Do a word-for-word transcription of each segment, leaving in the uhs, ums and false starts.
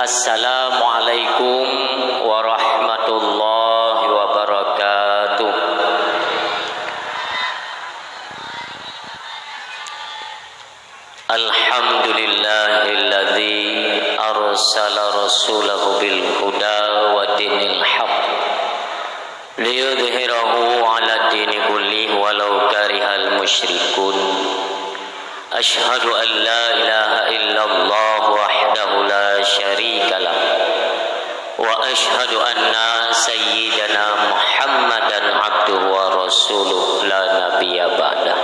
Assalamualaikum warahmatullahi wabarakatuh. Alhamdulillahilladzi arsala rasulahu bil huda wa dinil haq liyudhhirahu 'ala dini kullih walau karihal musyrikun. Asyhadu an la ilaha illallah wahdahu la syarikalah, wa asyhadu anna sayyidana Muhammadan abduhu wa rasuluh la nabiyya ba'dah.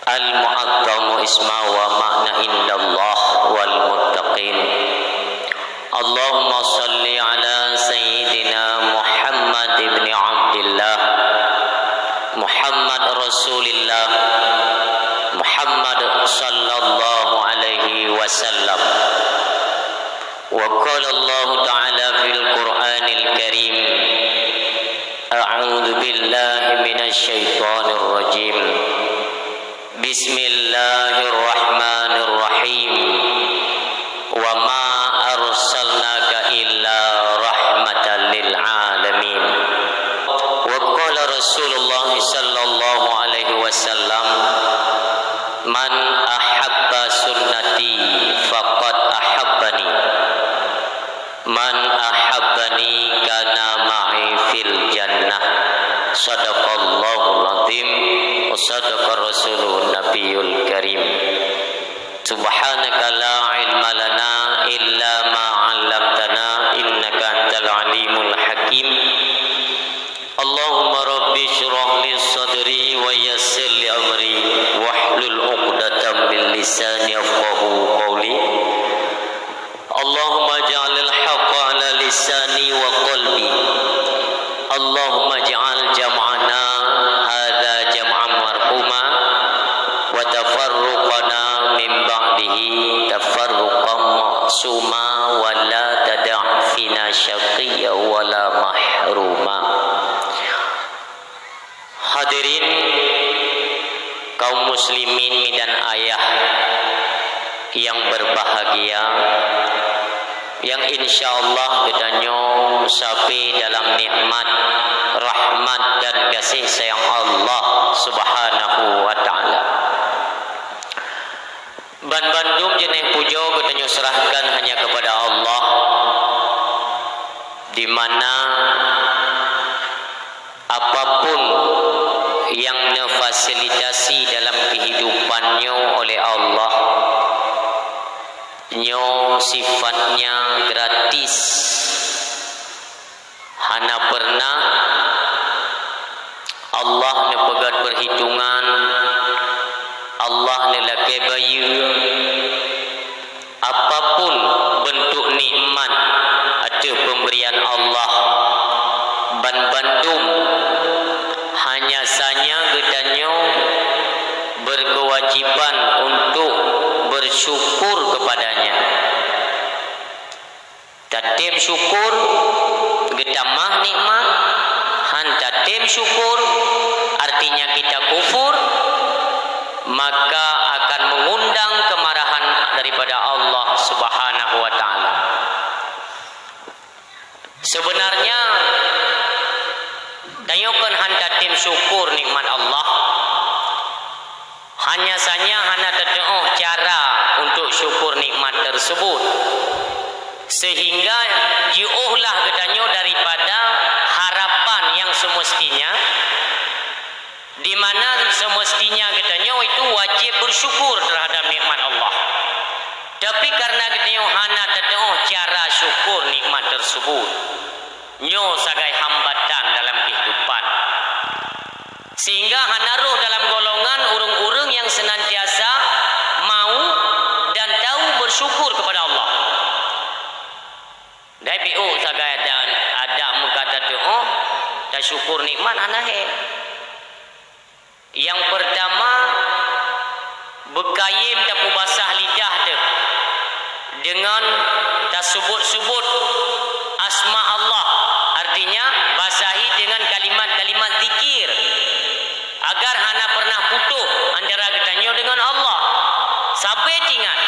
Al-mu'azzamu isma wa ma'na indallah wal muttaqin. Allahumma shalli ala sayyidina Muhammad ibni Abdillah, Muhammad Rasulillah, Muhammad sallallahu alaihi wasallam. Wa qala Allahu ta'ala fil Qur'anil Karim, a'udzu billahi minasy syaithanir rajim. Bismillahirrahmanirrahim. Wa ma arsalnaka illa rahmatan lil alamin. Wa qala Rasulullah sallallahu alaihi wasallam, "Man ahabba sunnati faqad ahabbani." Man ahabbani kana ma'i fil jannah. Sadaqallahul azim wa sadaqa rasulun nabiyul karim. Subhanaka la ilma lana illa ma 'allamtana innaka antal alimul hakim. Allahumma rabbi shrah li sadri wa yassir li amri wahlul 'uqdatam min lisani yafqahu qawli. Allahumma ja'alil haqqa 'ala lisani wa qalbi. Allahumma ja'al jam'ana hadza jam'an marhuma wa tafarruqana min ba'dihi tafarruqan ma'suma wa la tada' fina syaqiyya wa la mahruma. Hadirin kaum muslimin mi dan ayah yang berbahagia, yang insya Allah geutanyoe sabe dalam nikmat, rahmat dan gaséh sayang Allah Subhanahu wa Ta'ala. Banbandum jeuneh pujoe geutanyoe seurahkan hanya keupada Allah, di mana apapun nyang neufasilitasi dalam keuhidupan nyoe oleh Allah, nyoe sifatnya gratis. Hana peureunah Allah neupeugét peurhitungan, Allah neulakée bayeue. Apapun beuntuk nikmat ateueh peumberian Allah, banbandum hanya sanya geutanyoe berkewajiban untuk bersyukur kepada-Nya. Tatem syukur, geutamah nikmat, han tatem syukur, artinya kita kufur, maka akan mengundang kemarahan daripada Allah Subhanahu wa Ta'ala. Sebenarnya, tanyoe kon han tatem syukur nikmat Allah. Hanya sanya hana tateuoh cara untuk syukur nikmat tersebut, sehingga jiôhlah geutanyoe daripada harapan yang semestinya, di mana semestinya geutanyoe itu wajib bersyukur terhadap nikmat Allah. Tapi karena geutanyoe hana tateuoh cara syukur nikmat tersebut, nyoe sagai hambatan dalam kehidupan. Sehingga hana rôh dalam golongan ureuëng-ureuëng nyang seunantiasa mau dan tahu bersyukur kepada Allah. Dai piôh sagai ada, ada meuka tateuoh, tasyukur nikmat hana hé. Nyang peurtama, beukayém tapeubasah lidah teuh deungon tasubot-subot asma Allah, artinya basahi deungon kalimat-kalimat zikir, agar hana peureunah putôh antara geutanyoe deungon Allah. Sabe teuingat.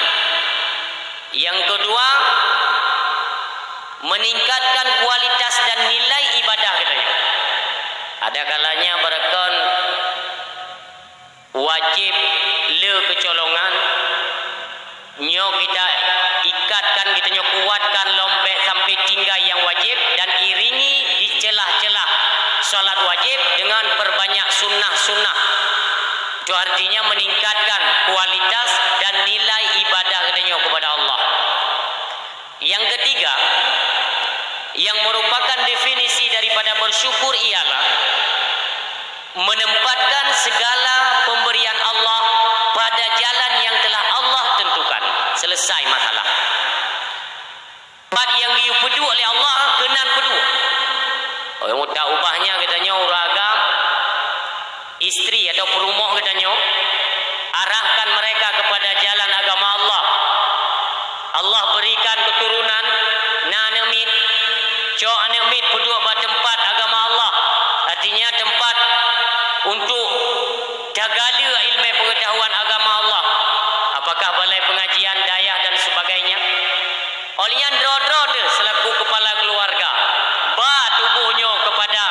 Nyang keudua, Meningkatkan kualitas dan nilai ibadah geutanyoe. Ada kalanya beureukan wajéb le keucolongan, nyoe kita ikatkan, geutanyoe kuatkan lom bèk sampai tinggai nyang wajéb, dan iringi di celah-celah salat wajéb dengan perbanyak sunnah-sunnah. Itu artinya meningkatkan kualitas dan nilai ibadah geutanyoe kepada Allah. Yang ketiga, yang merupakan definisi daripada bersyukur ialah menempatkan segala pemberian Allah pada jalan yang telah Allah tentukan. Selesai masalah. Pat nyang geupeuduek lé Allah, keunan peuduek. Nyang utak ubahnya geutanyoe ureueng agam, istri atau peurumoh geutanyoe, arahkan mereka kepada jalan agama Allah. Allah berikan keturunan, na aneuk miet, cok aneuk miet peuduek bak teumpat agama Allah. Artinya teumpat untuk tagaleue ilmu pengetahuan agama Allah. Apakah balai pengajian, dayah dan sebagainya? Óh lheueh nyan droe-droe teuh selaku kepala keluarga, ba tuboh nyoe kepada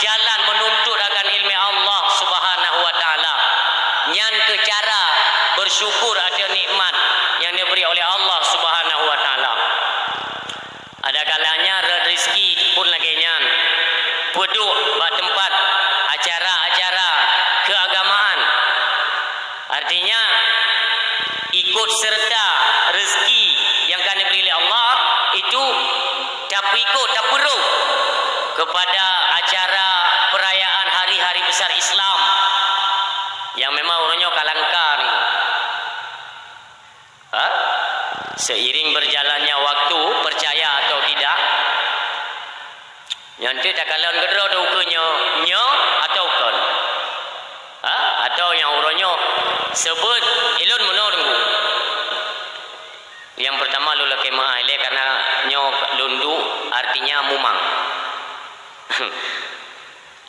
jalan menuntut akan ilmu Allah Subhanahu wa Taala. Nyan keuh cara bersyukur ateueh nikmat nyang diberi oleh Allah Subhanahu wa Taala. Ada kalanya rot rizki pun lagèe nyan, peuduek bak teumpat acara-acara keagamaan. Artinya, ikut serta rezeki yang ka diberi oleh Allah itu tapeukot, tapeurôh kepada acara perayaan hari-hari besar Islam yang memang uroe nyoe ka langka ni. Ha? Seiring berjalannya waktu, percaya atau tidak, nyan teuk takalon keudroe teuh ukeue nyoe, nyoe atawa kon. Ha? Atawa nyang uroe nyoe seubut ilôn meunoe Teungku. Nyang peurtama lôn lakèe meu'ah ilèe karena nyoe lôn duek artinya mumang.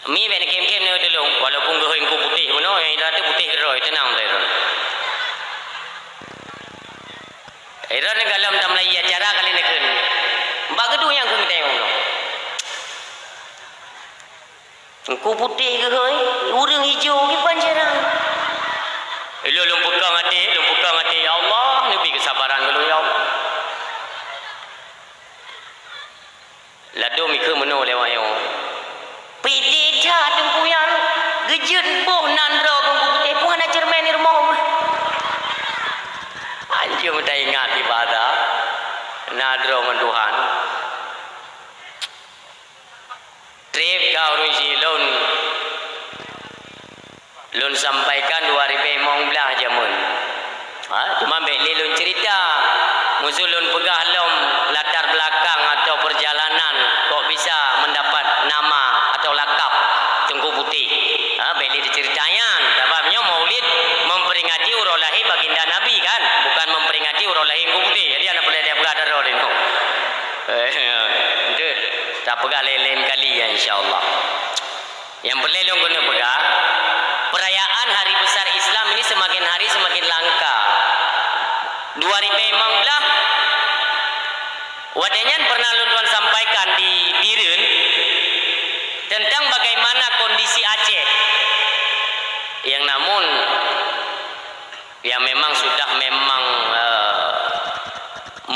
Mi bèk neukém-kém nyoe tulông, walaupun geuhôi Teungku putéh bunoe, nyang indatu putéh keudroe, teunang beutai droe. Droeneuh gohlom tameulayeue acara kali neukheun. Bak geuduek nyang kheun teuh nyoe. Teungku putéh geuhôi, ureueng ijo kiban cara. Ilôn lôn peukong até, lôn peukong até, "Ya Allah, neubri keusabaran keu lôn, ya Allah." Ladôm ikheun meunoe lé wayong. Pidit that Teungku nyan, geujeuet boh nan droe Teungku putéh, peue hana ceureumen di rumoh. Anjeueng taingat ibadah, na droe ngon Tuhan. Trép ka ureueng jih lôn. Lôn sampaikan dua ribèe limong blah jameun. Ha, cuma bèk lé lôn cerita. Meuseu lôn peugah lom latar belakang atau perjalanan kok bisa mendapat nama atau lakab Teungku Putéh. Ha, bèk lé teucerita nyan. Sabab nyoe Maulid memperingati uroe lahé Baginda Nabi kan, bukan memperingati uroe lahé Teungku Putéh. Jadi hana peureulèe tapeugah daroe di nyoe. Eh, ya. Tapeugah laén-laén kali ya, insya Allah. Nyang peureulèe lôn keuneuk peugah, perayaan hari besar Islam ini semakin hari semakin langka. Dua ribèe limong blah, watèe nyan pernah lôn tuan sampaikan di Bireuen tentang bagaimana kondisi Aceh. Yang namun, ya, memang sudah memang, eh,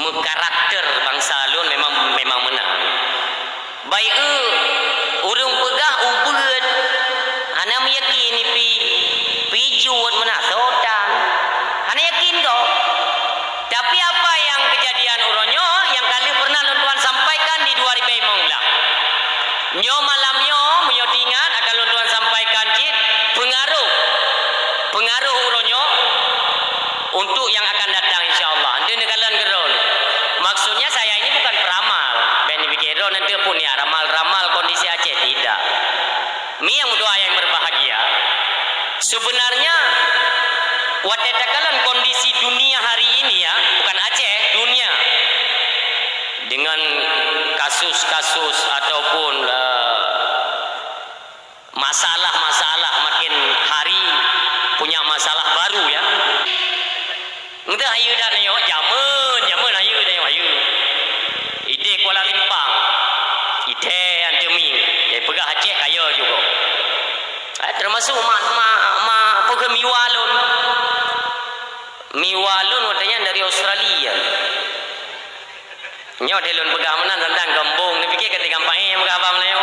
meukarakter bansa lôn memang, memang meunan. Baik, eh, ureueng peugah ubeuet, hana meuyakin ipi, pi jeuet meunan soe tan. Hana yakin gob. Tapi apa nyang keujadian uroe nyoe nyang ka lheueh pernah lôn tuan sampaikan di dua ribèe limong blah. Nyoe malam nyoe, meunyoe teuingat, akan lôn tuan sampaikan cit peungaroh, peungaroh uroe nyoe untuk nyang akan datang, insya Allah. Hana neukalon keudroe. Maksudnya, saya ini bukan peramal. Bèk neupiké droe nanti pun ya ramal-ramal kondisi Aceh, tidak. Mi nyang meutuah nyang berbahagia, sebenarnya watèe takalon kondisi dunia hari ini ya, bukan Aceh, dunia. Dengan kasus-kasus ataupun, eh, masalah-masalah makin hari punya masalah baru ya. Entah ayu dah nyoe, jameun, jameun ayu dah nyoe, ayu. Idéh Kuala Lim-, Masuk mak, mak, mak, apa ke miwa lôn? Miwa lôn watèe nyan dari Australia. Nyoe deh lôn peugah meunan teuntang keumbong, neupiké ka tinggai paéh peugah bak Meulayu.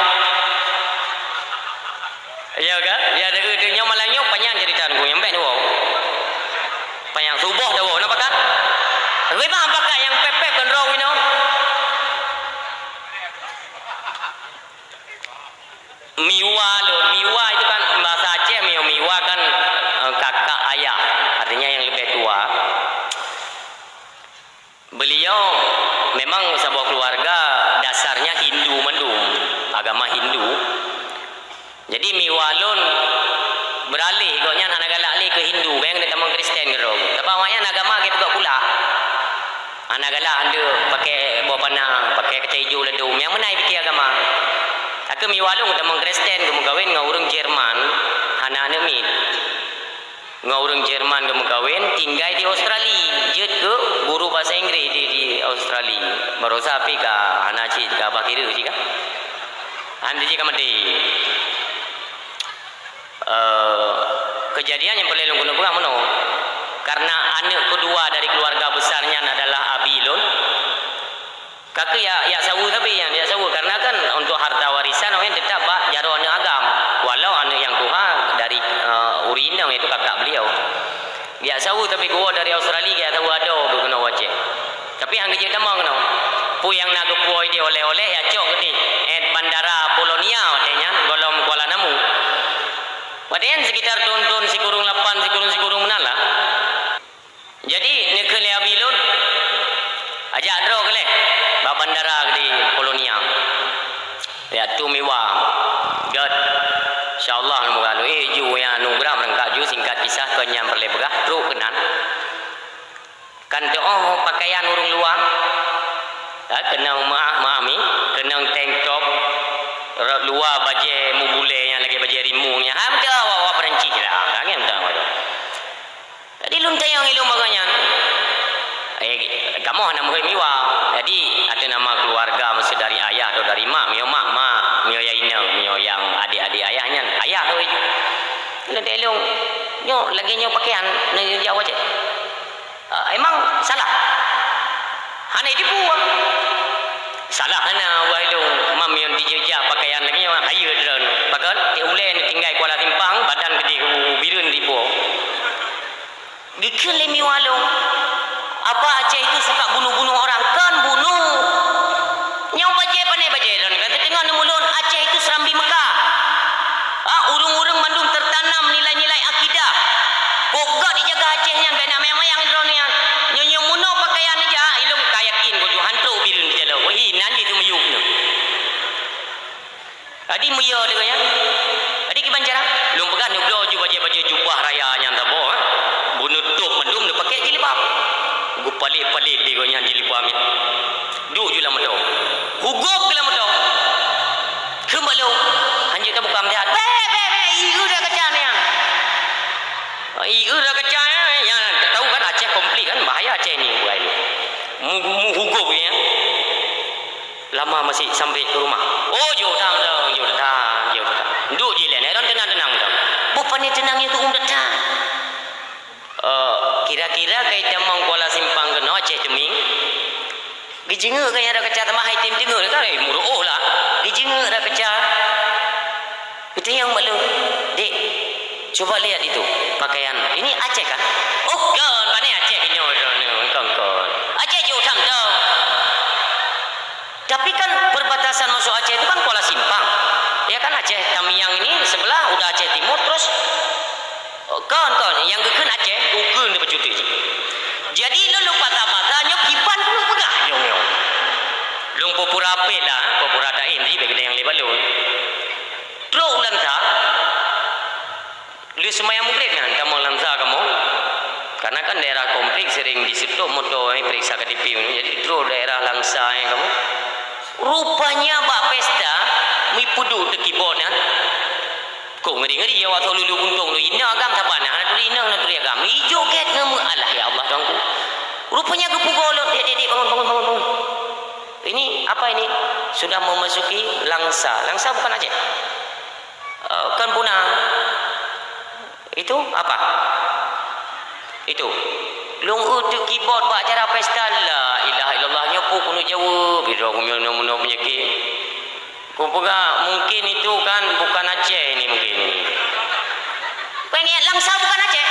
Iya kan? Ya, deh, deh, nyoe malam nyoe panyang cerita nyoe, nyang bèk nyoe. Panyang suboh dah woe, napa kan? Memang pakat nyang pèp-pèp keudroe inoe. Miwa lôn, miwa itu kan bahasa Aceh, miwa, miwa kan, eh, kakak ayah, artinya yang lebih tua. Beliau memang saboh keluarga dasarnya Hindu mandum, agama Hindu. Jadi miwa lôn beuralih, gobnyan hana galak lé keu Hindu, gobnyan tamong Kristen keudroe. Tapi awaknyan agama geupeugah pula. Hana galak andeuk pakai boh panah, pakai kacai ijo ladôm. Nyang meunan pike agama. Ka keuh miwa lôn tamong Kristen geumeukawen ngon ureueng Jerman, hana aneuk miet. Ngon ureueng Jerman geumeukawen, tinggai di Australia. Jeuet keu guru bahasa Inggris di, di Australia. Baroesa pih ka hana cit, ka bah kireueng cit ka. Hana cit ka maté. Eh, kejadian nyang peureulèe lôn keuneuk peugah meunoe. Karena aneuk keudua dari keluarga besar nyan adalah abi lôn, ka keuh jak, jak saweue sabe nyan, jak saweue. Karena kan untuk harta warisan awaknyan teutap bak jaroe aneuk agam. Walau aneuk nyang tuha dari, eh, ureueng inong, yaitu kakak beliau. Jak saweue tapi geuwoe dari Australia, jak saweue adoe keunoe u Aceh. Tapi han geujeuet tamong keunoe. Peue nyang na geupuwoe di oleh-oleh jak cok keudeh, eh, bandara Polonia watèe nyan, gohlom Kuala Namu. Watèe nyan sekitar thon-thon sikureueng lapan, sikureueng-sikureueng meunan lah. Jadi, neukheun lé abi lôn, "Ajak droe keu lé bak bandara di Polonia." Ya, tu miwa. Gèt. Insya Allah, muga lôn. Eh, ju nyang nugrah meurangkak ju, singkat kisah, kon nyang peureulèe peugah, trok keunan. Kan teu'oh pakaian ureueng luwa. Ya, keunong meuah-meuah mi, keunong tank top, ro-, luwa bajèe mubulèe nyang lagèe bajèe rimueng nyan. Ha, meuteumèe awak-awak Perancis lah. Kan, meuteumèe awak. Jadi, lôn tanyong ilôn bak gobnyan. Eh, kamoe hana meuhôi miwa. Jadi, ateueh nama keluarga, maksud dari ayah atau dari mak, miyueb mak, mak, miyueb nyang inong, miyueb nyang adék-adék ayah nyan, ayah hôi ju. Lôn tanyong ilôn, "Nyoe lagèe nyoe pakaian, nyoe jak u Aceh?" Ah, emang salah? Hana jipeue. Salah hana, wahai lôn, mam yon dijejak pakaian lagèe nyoe, hayeue droeneuh. Pakon, eh, ulèe neutinggai Kuala Simpang, badan keudéh u Bireuen dipo. Geukheun lé miwa lôn, "Apa Aceh itu suka bunuh-bunuh orang?" Kon bunuh. Nyoe bajèe pané bajèe droeneuh, ka teudeungoe ngon ulôn, Aceh itu Serambi Mekah. Ah, ureueng-ureueng mandum teutanam nilai-nilai akidah. Kok gèt ijaga Aceh nyan, bèk na mayang-mayang droeneuh nyan. Nyoe, nyoe meunoe pakaian ija, ilôn ka yakin kok ju han trok Bireuen di jalan. Wah, inan jih teumiyueb nyoe. Jadi, meuyue deungon nyan. Jadi, kiban cara? Lôn peugah neubloe ju bajèe-bajèe jubah raya nyan saboh, eh. Beuneutôb mandum, neupakè jilbab. Geupalét-palét lé gobnyan jilbab nyan. Duek ju lam moto. Hugôb keu lam moto. Kheun bak lôn, "Hanjeuet tabuka meusihat." "Bèk, bèk, bèk, ié rot kaca nyan." Ié rot kaca nyan, nyan, tahu kan Aceh konflik kan, bahaya Aceh ni, buai. Mu-, mu-, hugôb nyan. "Lama masih sampai ke rumah?" "Oh, jeuet that, jeuet that, jeuet that." Duek jih lé, nyan teunang-teunang that. Bukan teunang nyan tu um that. Eh, kira-kira ka itamong Kuala Simpang keunoe Aceh Teumieng. Geujeungeuk ka nyang rot kaca tamah hai tem teungeut ka, eh, meuruôh lah. Geujeungeuk rot kaca. Geutanyong bak lôn, "Dek, coba lihat itu pakaian. Ini Aceh kan?" "Oh, kon, pané Aceh inoe droeneuh, kon, kon. Aceh jôk tham dong." Tapi kan perbatasan masuk Aceh itu kan Kuala Simpang. Ya kan, Aceh Tamiang ini sebelah, udah Aceh Timur, terus, oh, kon, kon, nyang geukheun Aceh, ukeue neuh bacut jih. Jadi, lôn lôn patah-patah, nyoe kiban pun peugah, nyoe, nyoe. Lôn pura-pura pet lah, pura-pura taén jih, bèk geutanyoe lé bak lôn. Trok u Langsa, lheueh seumayang Maghrib nyan, kamoe Langsa kamoe. Karena kan daerah konflik sering diseutôt moto, eh, periksa K T P, jadi trok daerah Langsa, eh, kamoe. Rupanya bak pesta, meupeudôk teuk keyboard nyan. Kok ngeri-ngeri, ya, watèe lulu buntong tu, inong agam saban, hana turi inong, hana turi agam. Ijo gèt ngon meu-, alah, ya Allah, Tuhanku. Rupanya geupeugoe lôn, "Dek, dek, dek, bangun, bangun, bangun, bangun." Ini apa ini? Sudah memasuki Langsa. Langsa bukan Aceh. Eh, kan punang. Itu apa? Itu. Lôn eu teuk keyboard bak acara pesta, la ilaha illallah, nyoe peue keuneuk jaweueb, bidroe keumeunyoe-meunyoe peunyakét. Kupeugah, mungkin itu kan bukan Aceh ini mungkin. Peue ngieng Langsa bukan Aceh?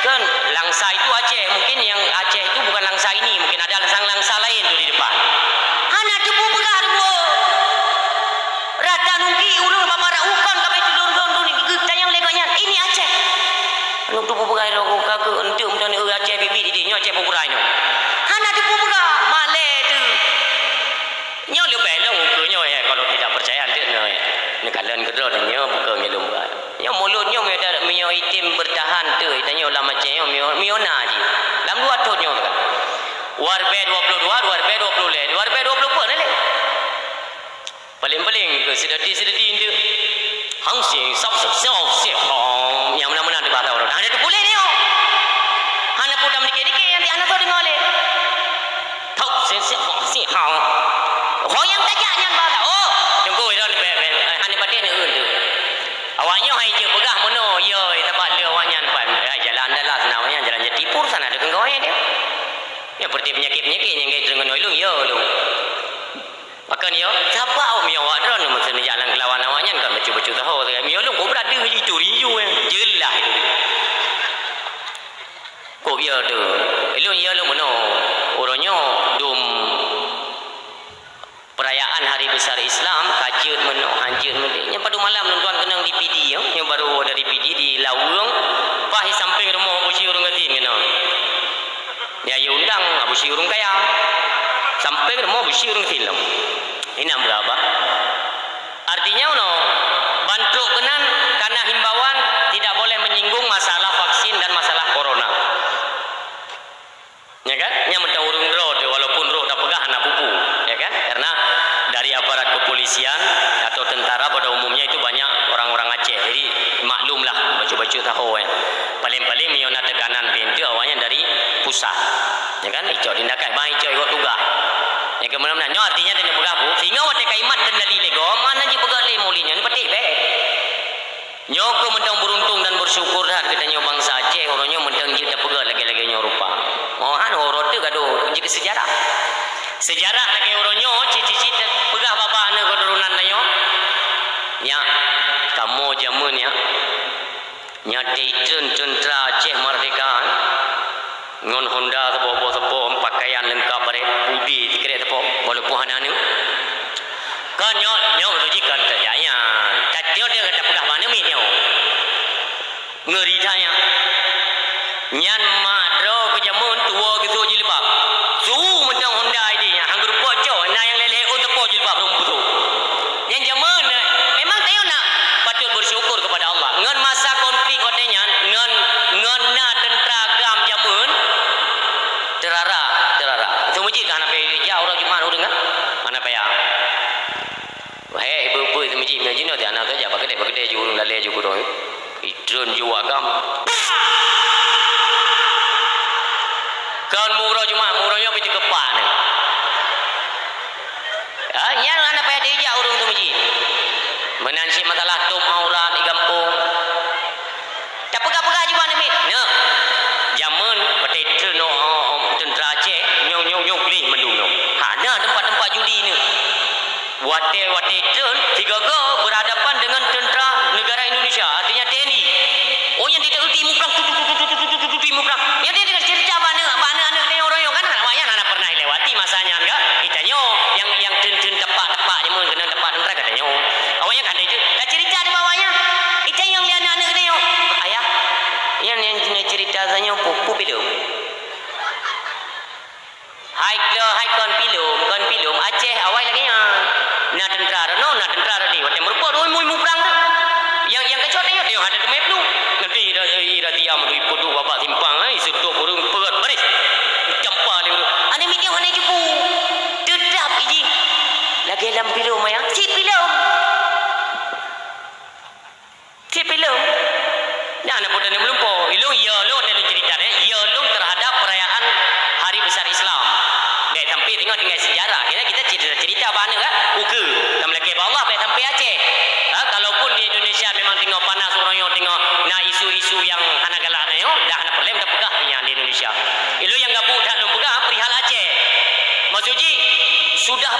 Kan, Langsa itu Aceh, mungkin yang Aceh itu bukan Langsa ini, mungkin ada Langsa-Langsa lain tu di depan. Hana teupeue peugah ruweueng. Rata nungki ureueng bak barat ukon ka beuet tulông lôn, lôn geutanyong lé gobnyan, "Ini Aceh?" Lôn teupeue peugah lôn ka keu enteuk meunan, "Eu, Aceh biet-biet idéh, nyoe Aceh Pukura nyoe." Hana teupeue peugah, malèe teuh. Nyoe leubeh lôn ukeue nyoe, ya, kalau tidak percaya, enteuk nyoe, ya. Neukalon keudroe nyoe, bukan nyoe lôn buat. Nyoe mulod nyoe, meunyoe, meunyoe item bertahan teuh, tanyoe lam Aceh nyoe, meunyoe, meunyoe na jih. Lam dua thon nyoe teuka. Dua ribèe dua puluh dua, dua ribèe dua puluh lhèe, dua ribèe dua puluh peuet lé. Paléng-paléng keu seudeuti-seudeuti enteuk. Hang sing, sop, sop, sop, sop, hong. Nyang meunan-meunan di bak droe. Hana teupuléh nyoe. Hana peue tameudiké-diké, nyang di hana soe deungö lé. Thok, sing, sing, hong, sing, hong. Ho nyang tajak nyan bak, oh, teungku, iron, be, be, eh, hana patéh neueu tu. Awak nyoe hai jeuet peugah meunoe, yo, teumpat lé awak nyan pan. Eh, jalan dalas na awak nyan, jalan jati pur sana deukeueng gawai dia. Ya, seperti penyakit-penyakit nyang gai deungon ulôn, yo, ulôn. Pakon yo? Sabab awak miyueb awak droe, meuseujak lam keulawan awak nyan kon bacut-bacut saho sagai. Miyueb lôn kobra deuh jituri ju, eh. Jeulaih itu. Kok yo tu? Lôn yo lôn meunoe. Uroe nyoe dum perayaan hari besar Islam, ka jeuet meunoe, han jeuet meunoe. Nyan padum malam lôn tuan keunong di Pidie, yo. Nyoe baru dari Pidie di Laweueng, paih sampéng rumoh Abu Syik ureueng gasien keunoe. Ya, ya undang Abu Syik ureueng kaya. Sampéng rumoh Abu Syik ureueng gasien lom. Inan beuraba. Artinya, unoe, ban trok keunan kana himbauan tidak boleh menyinggung masalah vaksin dan masalah corona. Ya kan? Nyan mantong ureueng droe tu, walaupun roh tapeugah hana pupu, ya kan? Karena dari aparat kepolisian atau tentara pada umumnya itu banyak orang-orang Aceh. Jadi, maklumlah, bacut-bacut saho, ya. Paléng-paléng meunyoe na teukanan pintoe awaknyan dari pusat. Ya kan? Icok tindakan, bah icok ikot tugaih. Nyang keu meunan-meunan. Nyoe artinya tanyoe peugah, Bu, singoh watèe ka imat kendali lé gob, mana jipeugah lé mulod nyan, patéh bèk. Nyoe keuh mantong beuruntung dan beusyukur that geutanyoe bansa Aceh, uroe nyoe mantong jeuet tapeugah lagèe-lagèe nyoe rupa. Oh, han, uroe teuk gadôh jeuet keu seujarah. Seujarah lagèe uroe nyoe, cit-cit peugah babah aneuk keuturonan tanyoe. Nyak, kamoe jameun nyak. Nyan di treun teuntra Aceh Merdeka, eh. Ngon honda saboh-boh sapo, pakaian leungkap barét, budi sikrek sapo, walaupun hana aneuk. Kon nyoe, nyoe beutôi jih kon tajak nyan. Tanyoe dia kata peugah bak aneuk miet nyoe. Ngeri that nyan. Nyan mak droe keu jameun tuwoe geusok jilbab. Su mantong honda idéh nyan, han geurumpok cok, na nyang lhèe-lhèe ôn sapo jilbab rhueng putôh. Nyang jameun, memang tanyoe na patut bersyukur kepada Allah. Ngon masa konflik watèe nyan, ngon, ngon na teuntra GAM jameun, teurara, teurara. Teumeujieb ka hana payah jak uroe Jumat ureueng, kan? Hana payah. Wahé ibu-ibu teumeujieb nyoe jinoe ti hana saja, pakeudéh-pakeudéh ju ureueng lalé ju kudong. Itreun ju wak GAM. Kon meu uroe Jumat, meu uroe nyoe pih teukeupah nyoe. Ha, nyan hana payah dijak ureueng teumeujieb. Meunan cit masalah tôp aurat di gampông. Tapeugah-peugah juga aneuk miet. Nyoe, jameun watèe treun, oh, oh, oh, teuntra Aceh, nyoe, nyoe, nyoe gleh mandum nyoe. Hana teumpat-teumpat judi nyoe. Watèe, watèe treun, sigoe-goe berhadapan dengan tentara negara Indonesia, artinya T N I. Oh, nyan tidak reti muprang, tu, tu, tu, muprang. Nyan tidak cerita bak aneuk, bak aneuk-aneuk tanyoe uroe nyoe kan, awaknyan hana pernah lewati masa nyan kan. Geutanyoe nyang, nyang treun-treun tepak-tepak jameun keunan tepak teuntra geutanyoe. Awaknyan kan itu, tacerita di bawah nyan. Geutanyoe lé aneuk-aneuk geutanyoe. Ayah, nyan, nyan cerita tanyoe pu-, peue filem. Hai keu, hai kon filem, kon filem, Aceh awai lagèe nyan. Na teuntra droeneuh, na teuntra droeneuh. Watèe meurumpok droe mu-, muprang tu. Nyang, nyang keucok tanyoe, tanyoe hana teumé plueng. Nanti ira, ira diam, ipeuduek babah simpang, eh, iseutok ureueng peuet baris. Icampa lé ureueng. Aneuk miet nyoe hana jipu. Teutap iji. Lagèe lam filem, ya. Cit filem. Cit filem. Nyan na buet aneuk meulumpo. Ilôn, ya lôn, watèe lôn cerita deh, ya lôn terhadap perayaan hari besar Islam. Bèk sampai tengok tinggai sejarah. Kita, kita cerita, cerita bak aneuk, kan? Ukeue. Tameulakèe bak Allah, bèk sampai Aceh. Ha, kalaupun di Indonesia memang tengok panas, uroe nyoe tengok na isu-isu yang Jih sudah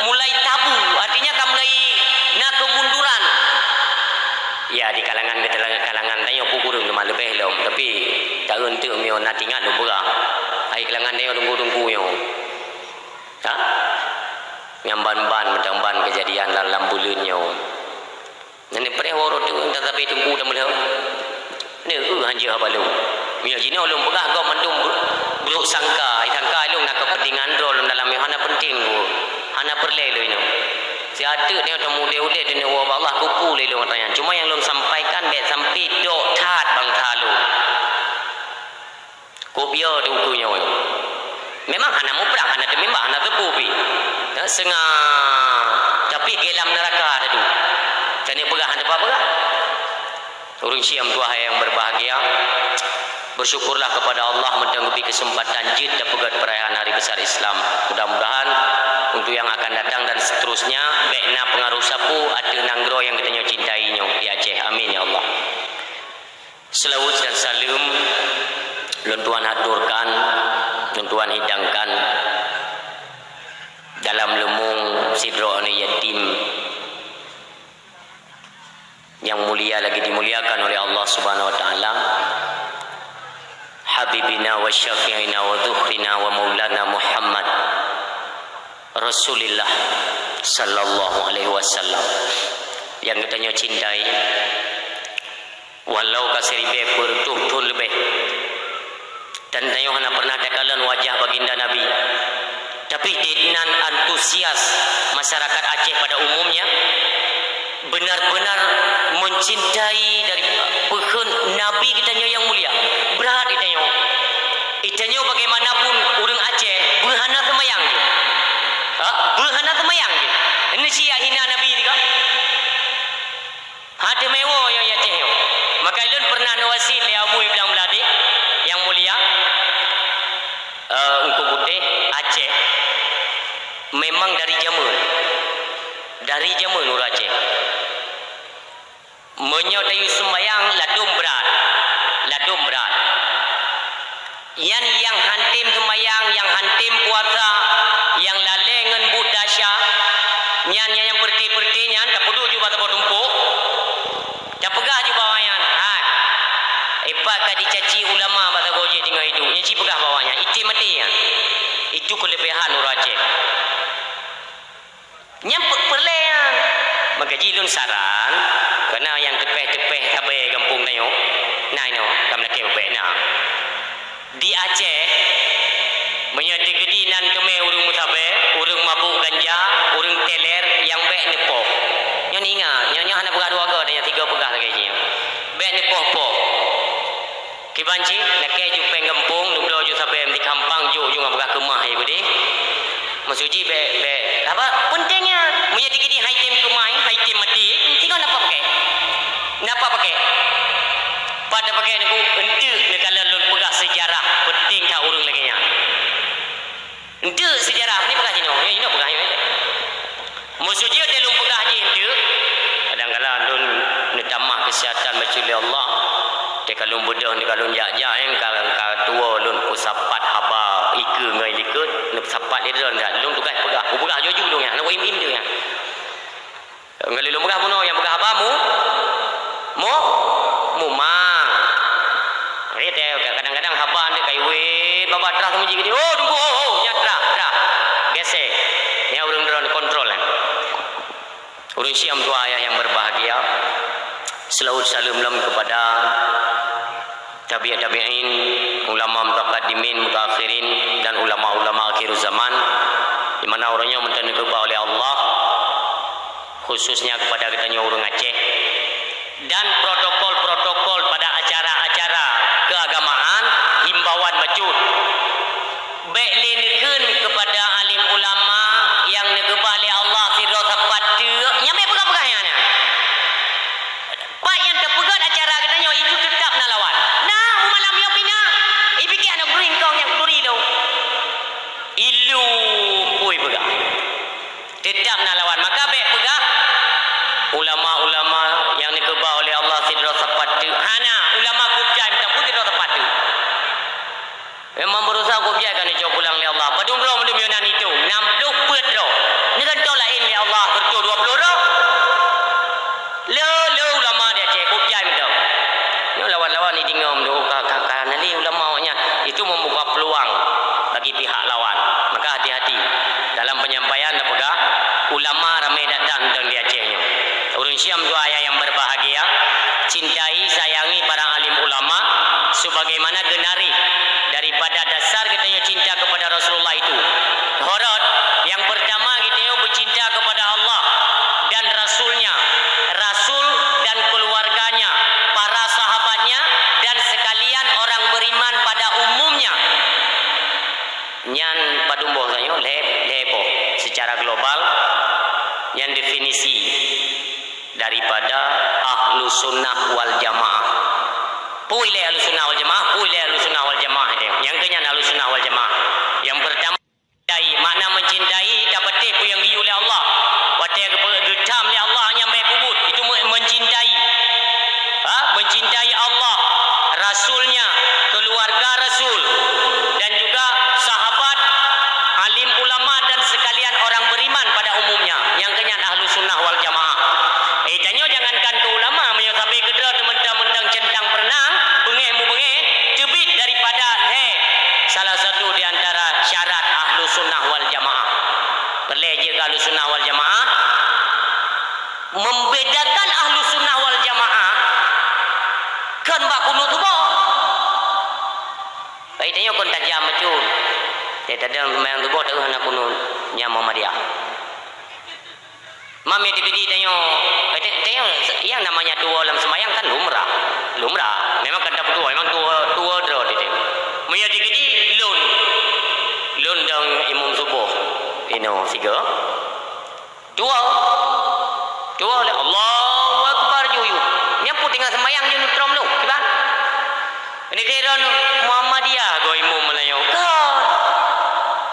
mulai tabu, artinya ka mulai na kemunduran. Ya, di kalangan, di kalangan tanyoe pun kureueng teuma leubeh lom, tapi taeunteuk meunyoe na teuingat lôn peugah. Hai kalangan tanyoe teungku-teungku nyoe. Ha? Nyang ban-ban, mantong ban keujadian lam, lam buleuen nyoe. Nyan preh uroe teuk, tatapi teungku tameulheueh. Neu, eu, hanjeuet haba lôn. Meunyoe jinoe lôn peugah gob mandum bru-, brok sangka, sangka lôn na keupeuntengan droe lôn dalam nyoe, hana peunteng lôn. Hana peureulée lôn nyoe. Siat teuk nyoe teumudée-udée dunia ubak Allah, kupeue lé lôn ata nyan. Cuma nyang lôn sampaikan bék sampai dok that bansa lôn. Kok piôh di ukeue nyoe. Memang hana muprang, hana teumimbah, hana teupeu pih. Ya, seunga, tapi geulam neuraka tadu. Tani peugah, hana teupeu peugah. Ureuëng siam tuha yang berbahagia, bersyukurlah kepada Allah mantong geubri keuseumpatan jeuet tapeugét peurayaan hari besar Islam. Mudah-mudahan untuk yang akan datang dan seterusnya, bék na peungaruh sapeue ateueh nanggroe nyang geutanyoe cintai nyoe di Aceh. Amin ya Allah. Seulaweuet dan saleuem lôn tuan haturkan, lôn tuan hidangkan dalam leumong sidroe aneuk yatim nyang mulia lagi dimuliakan oleh Allah Subhanahu wa Taala, Habibina wa Syafi'ina wa Dhukhrina wa Maulana Muhammad Rasulillah sallallahu alaihi wasallam, nyang geutanyoe cintai. Walau ka siribée peureutôh thon leubeh, dan tanyoe hana pernah takalon wajah baginda Nabi, tapi dinan antusias masyarakat Aceh pada umumnya benar-benar mencintai dari peukheun Nabi geutanyoe nyang mulia. Brat geutanyoe. Geutanyoe bagaimanapun ureuëng Aceh, beuhana seumayang jih. Ha? Beuhana seumayang jih. Ini si hina Nabi tiga. Hana meuwoe nyang Aceh nyoe. Maka lôn pernah neuwasiet lé Abu Ibrahim Beladi nyang mulia, eh, Teungku Putéh, Aceh memang dari jameun. Dari jameun ureuëng Aceh. Meunyoe tayue seumayang ladôm brat. Ladôm brat. Nyan nyang hantem seumayang, nyang hantem puasa, nyang lalée ngon buet desya, nyan, nyan nyang peureuté-peureuté nyan tapeuduek ju bak saboh tumpôk, tapeugah ju bak awaknyan, "Hai, ipat ka jicaci ulama bak sagoe jih teungoh iduek." Nyan cit peugah bak awaknyan, item maté nyan. Itu keuleubehan ureuëng Aceh. Nyan pe-, peureulée nyan. Maka jih lôn saran, keu na nyang teupeh-teupeh sabe gampông tanyoe, na inoe, ka meulakée bubek na. Di Aceh, meunyoe teukeudi nan teumé ureuëng meusabe, ureuëng mabök ganja, ureuëng teler, nyang bék neupoh. Nyoe ingat, nyoe, nyoe hana peugah dua goe, dan nyang tiga peugah lagée jih. Bék neupoh-poh. Kiban cit, lakée ju péng gampông, neubloe ju sabe meuti gampang, jok ju ngon peugah keumah, hai beudeh. Maksud jih bék, bék, apa, peunteng nyan. Meunyoe teukeudi hai tem keumah, hai tem maté, singoh na pat pakai. Na pat pakai. Pat tapakai Teungku, enteuk neukalon lôn peugah seujarah peunteng that ureuëng lagée nyan. Enteuk seujarah ni peugah jinoe, ya, jinoe peugah, ya. Maksud jih, watée lôn peugah jih enteuk, kadang-kadang lôn neutamah keuseuhatan bacut lé Allah. Watée ka lôn beudôh, watée ka lôn jak-jak, nyang ka, ka tuwoe lôn peusapat haba ikeue ngon likot, neupeusapat lé droe, lôn tugaih peugah, kupeugah jujur lôn nyan, hana kuim-im teuh nyan. Ngon lôn peugah bunoe nyang peugah haba mu-, mu-, mumang. Jadi, teu, kadang-kadang haba nyan kayue babah trah teumuji geude, "Oh, Teungku, oh, oh, nyan trah, trah." Gesek. Nyan ureuëng droe kontrol nyan. Ureuëng siam tuha ayah yang berbahagia. Seulaweuet saleuem lom kepada tabi'ut tabi'in, ulama mutaqaddimin, mutaakhirin, dan ulama-ulama akhir zaman, di mana ureuëng nyoe meuteun geukeubah oleh Allah, khususnya kepada geutanyoe ureuëng Aceh, dan protokol-protokol pada acara-acara keagamaan, himbauan bacut. Bék lé neukheun kepada alim ulama nyang neukeubah lé Allah sidroe sapat teuk, nyan bék peugah-peugah nyan. Pat nyang teupeugét acara geutanyoe itu teutap na lawan. Na, mumalam nyoe pih na. Ipike aneuk geuringkong nyang turi lôn. Ilung pui peugah. Teutap na lawan. Maka bék peugah, ulama-ulama nyang neukeubah oleh Allah sidroe sapat teuk. Hana, ulama geuh jai meuteumpu sidroe sapat teuk. Memang beurusaha geuh jai ka neucok pulang lé Allah. Padum droe mandum yonan itu. Nam Ulama ramé datang dan di Aceh nyoe. Ureuëng Syiah dua ayah yang berbahagia, cintai, sayangi para alim ulama sebagaimana genari daripada dasar geutanyoe cinta kepada Rasulullah itu. Horot, yang pertama geutanyoe bercinta kepada Allah dan Rasulnya, Rasul dan keluarganya, para sahabatnya, dan sekalian orang beriman pada umumnya. Nyan padum boh tanyoe, lhée, lhée boh. Secara global, nyan definisi daripada Ahlussunnah wal Jamaah. Peue ilée Ahlussunnah wal Jamaah, peue ilée Ahlussunnah wal Jamaah itu. Nyang keu nyan Ahlussunnah wal Jamaah. Yang pertama, cintai. Makna mencintai, tapatéh peue nyang geuyue lé Allah. Watée geupe-, geutam lé Allah nyang bék peubuet, itu me-, mencintai. Ha? Mencintai Allah, Rasulnya, keluarga Rasul, dan juga sahabat, alim ulama, dan sekalian orang beriman pada umumnya. Nyang keu nyan Ahlussunnah wal Jamaah. Eh, tanyoe jangankan keu ulama, meunyoe sabe keudroe teumeung-teumeung centang peureuneuk, beungéh mubeungéh, teubiet daripada lhée. Salah satu di antara syarat Ahlussunnah wal Jamaah. Peureulée jeuet keu Ahlussunnah wal Jamaah, membedakan Ahlussunnah wal Jamaah kon bak kunut suboh. Baik, tanyoe kon tajam bacut. Jadi, tadong seumayang suboh taeu hana kunut, nyan Muhammadiyah. Mam ya dikeudi tanyoe, eh, ta-, tanyoe, yang namanya tuwoe lam seumayang kan lumrah. Lumrah. Memang kan tapeutuwoe, memang tuwoe, tuwoe droe teuh. Meunyoe dikeudi lôn. Lôn dong imum suboh. Inoe sigoe. Tuwoe. Tuwoe lé Allahu Akbar juyu. Nyan pun teungoh seumayang jih neutrom lôn, kiban? Ini sidroe Muhammadiyah, goe imum meulayeue. Kon.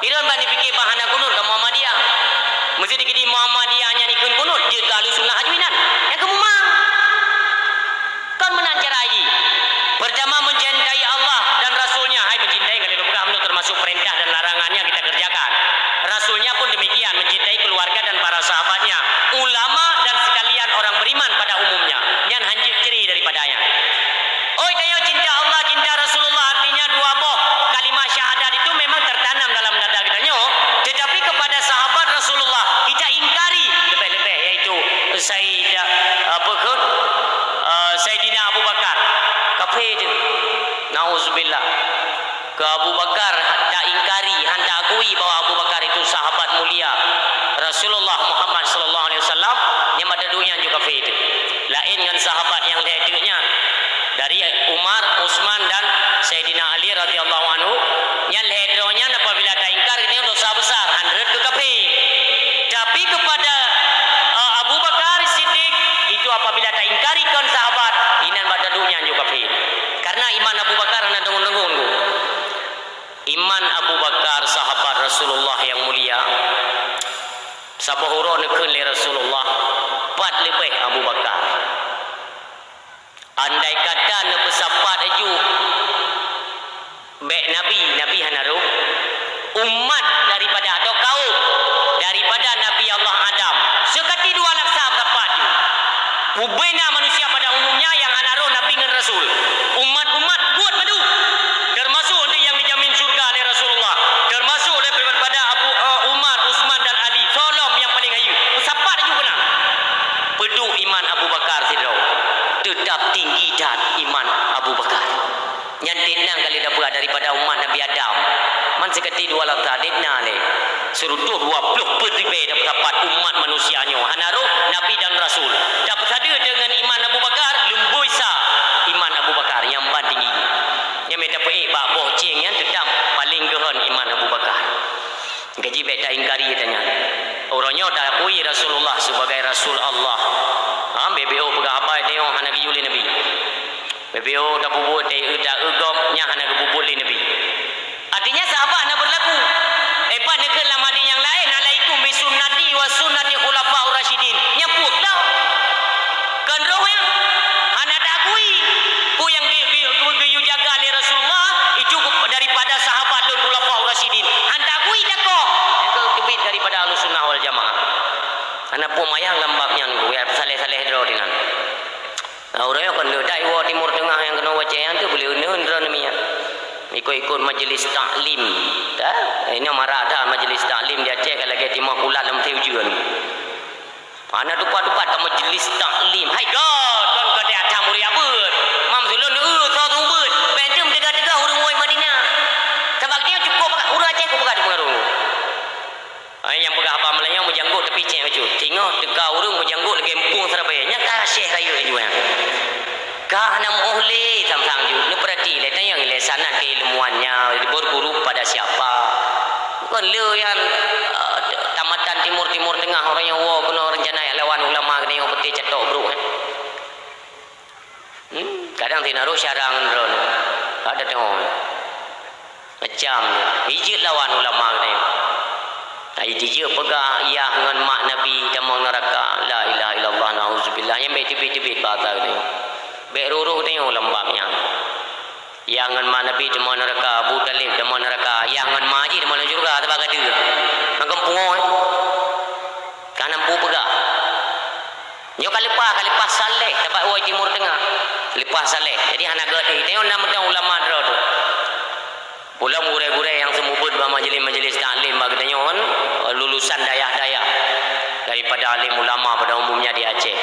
Sidroe bak neupike bah hana kunut ka Muhammadiyah. Meuseuti dikeudi Muhammadiyah nyan ikheun kunut, jeuet keu Ahlussunnah aju inan. Nyang keu mumang. Kon meunan cara jih. Pertama, mencintai Allah dan Rasul-Nya. Hai, mencintai, kalau dipeugah, termasuk perintah dan larangan-Nya kita kerjakan. Rasul-Nya pun demikian, mencintai keluarga dan para sahabatnya, ulama dan sekalian orang beriman pada umumnya. Nyan hanjeuet ciri daripada nyan. Oi, tanyoe cinta Allah, cinta Rasulullah, artinya dua boh kalimah syahadat itu memang tertanam dalam dada kita nyoe, tetapi kepada sahabat Rasulullah kita ingkari lebih-lebih, yaitu Sayyid, apa ke, eh, Sayyidina Abu Bakar. Kafé teuh. Nauzubillah. Keu Abu Bakar ta ingkari, han ta akui bahwa Abu Bakar itu sahabat mulia Rasulullah Muhammad sallallahu alaihi wasallam, nyang mata dunia juga kafé teuh. Laén ngon sahabat nyang lhée teuk nyan, dari Umar, Utsman, dan Saidina Ali radhiyallahu anhu, nyan lhée droe nyan apabila ta ingkar, geutanyoe dosa besar, han rhot keu kafé. Tapi kepada, eh, Abu Bakar Siddiq, itu apabila ta ingkari kon sahabat, inan mata dunia juga kafé. Karena iman Abu Bakar hana deungon-deungon. Iman Abu Bakar, sahabat Rasulullah yang mulia, saboh uroe neukheun lé Rasulullah, pat leubeh Abu Bakar. Andai kata neupeusapat aju bék Nabi, Nabi hana rhoh, umat daripada atau kaum daripada Nabi Allah Adam, seukati dua laksa sapat ju. Ubena manusia pada umumnya nyang hana rhoh Nabi ngon Rasul. Umat-umat buet madu, termasuk di nyang dijamin syurga lé Rasulullah, termasuk daripada Abu, eh, Umar, Utsman dan Ali. Soe lom nyang paleng hayeu? Sapat ju keunan. Peuduek iman Abu Bakar sidroe. Teutap tinggi that iman Abu Bakar. Nyan dek nan kali dapeuah daripada umat Nabi Adam. Man seukati dua laksa dek nan lé. Seurutoh dua ploh peuet ribée tapeusapat umat manusia nyoe hana rhoh Nabi dan Rasul. Tapeusadeue deungon iman Abu Bakar, lumboi sa iman Abu Bakar nyang ban tinggi. Nyang mita peuék bak boh céng nyan teutap paleng geuhon iman Abu Bakar. Gaji bék ta ingkari tanyan. Uroe nyoe ta akui Rasulullah sebagai Rasul Allah. Ha, B B O peugah haba tanyoe hana geuyue lé Nabi. B B O tapeubuet, ta-, ta-, eu gob nyan hana geupeubuet lé Nabi. Artinya sahabat hana berlaku. Eh, pat neukheun lam hadis nyang laén, "Alaikum bi sunnati wa sunnati khulafaur rasyidin." Nyan puet tau. Kon roh nyan hana ta akui. Peue nyang geu-, geu-, geu-, geuyue jaga lé Rasulullah, itu daripada sahabat lôn khulafaur rasyidin. Han ta akui, dakoh. Nyang keu teubiet daripada Ahlussunnah wal Jamaah. Hana peue mayang lam bab nyan, ku ya saleh-saleh droe dinan. Nah, ureuëng nyoe kon leudak iwoe Timur Tengah nyang keunoe wacée nyan teuh, boleh uneuen droeneuh miet. Ikot-ikot majlis taklim. Dah, inoe marak that majlis taklim di Aceh ka lagée timoh kulat lam teuh ujeuen. Hana tupat-tupat ka majlis taklim. Hai God, kon ka teuka muria beuet. Mam sulon, eu, soe seumeubeuet. Bèk teuh teuga-teuga ureueng woe Madinah. Sabab geutanyoe cukôp, ureueng Aceh keu peugah teupeungaruh. Hai, nyang peugah haba Meulayu meujanggot tapi cék bacut. Singoh teuka ureueng meujanggot lagèe empung seurabèe. Nyan ka syèh rayeuk nyoe nyan. Ka hana meu'oh lé sang-sang ju. Neupeurati lé, tanyong lé sanad keilmuannya, berguru pada siapa. Kon lé nyan, eh, tamatan Timur, Timur Tengah, ureueng nyang woe keunoe rencana jak lawan ulama geutanyoe, beutôi catok brôk, eh. Hmm, kadang sinarok syara ngon droeneuh. Ka teudeungoe. Macam nyoe, jijeuet lawan ulama geutanyoe. Ai jijeuet peugah, "Yah ngon mak Nabi tamong neuraka." La ilaha illallah, nauzubillah. Nyan bèk teubiet-teubiet basa geutanyoe. Bèk rôh-rôh geutanyoe lam bab nyan. "Yah ngon mak Nabi tamong neuraka, Abu Thalib tamong neuraka, yah ngon ma jih tamong lam syeuruga, sabab ka deuh." Makam pungoe, eh. Ka na peue peugah. Nyoe ka leupah, ka leupah saleh, sabab woe Timur Tengah. Leupah saleh. Jadi hana geuh teuh. Tanyoe na mantong ulama droe teuh. Ulôn gurèe-gurèe nyang seumeubeuet bak majelis-majelis taklim bak geutanyoe, lulusan dayah-dayah daripada alim ulama pada umumnya di Aceh.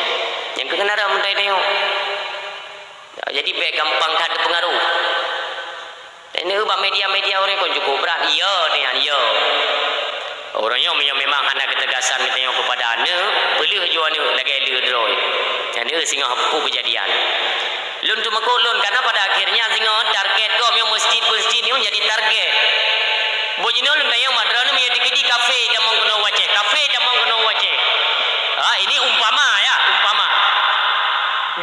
Nyang keukeunara meutai tanyoe. Jadi bèk gampang that teupeungaruh. Neuk bak media-media ureueng kon cukôp brat. Iya, nyan, iya. Ureueng nyoe meunyoe memang hana keutegasan geutanyoe keupada aneuk, peuleueh ju aneuk lagèe le droe. Nyan, eh, singoh peue keujadian. Lôn teumakot lôn, karena pada akhirnya singoh target gob nyoe meuseujid-meuseujid nyoe jadi target. Boh jinoe lôn tanyong bak droeneuh meunyoe dikeudi kafé tamong keunoe u Aceh, kafé tamong keunoe u Aceh. Ha, ini umpama ya, umpama.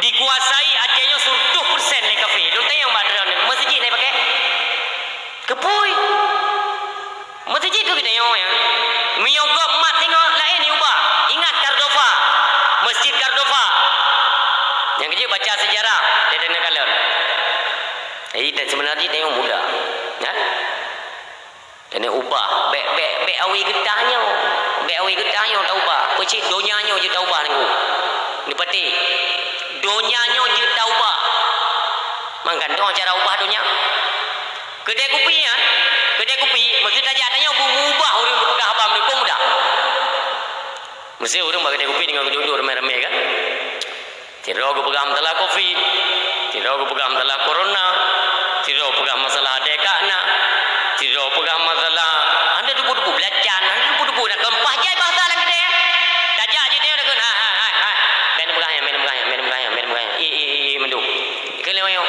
Dikuasai Aceh nyoe seratus persen lé kafé. Lôn tanyong bak droeneuh, meuseujid na jipaké? Keupeue? Meuseujid keu geutanyoe nyan. Meunyoe gob mat singoh laén jiubah. Ingat Cordova. Meuseujid Cordova. Nyang keujeuet baca seujarah, dan kalon. Jadi, dan seubeuna jih tanyoe muda. Ya? Dan ubah. Bèk, bèk, bèk awai geutanyoe. Bèk awai geutanyoe taubah. Peucit donya nyoe jeuet taubah, Teungku. Neupatéh. Donya nyoe jeuet taubah. Mangkantong cara ubah donya. Keudè kupi nyan, keudè kupi, meuseuti tajak tanyoe beu meubah ureueng geupeugah haba meudukong mudah. Meuseuti ureueng bak keudè kupi deungon geuduek-duek ramé-ramé kan? Sidroe geupeugah masalah covid, sidroe geupeugah masalah corona, sidroe peugah masalah adak na, sidroe peugah masalah hana teupeu-teupeu beulacan, hana teupeu-teupeu na keumpah jai bansa lam keudè. Tajak jih tanyoe takheun, "Hai, hai, hai, hai. Bèk neupeugah nyan, bèk neupeugah nyan, bèk neupeugah nyan, bèk neupeugah nyan." I, i, i, i, mandum. Ikheun lé Mayu.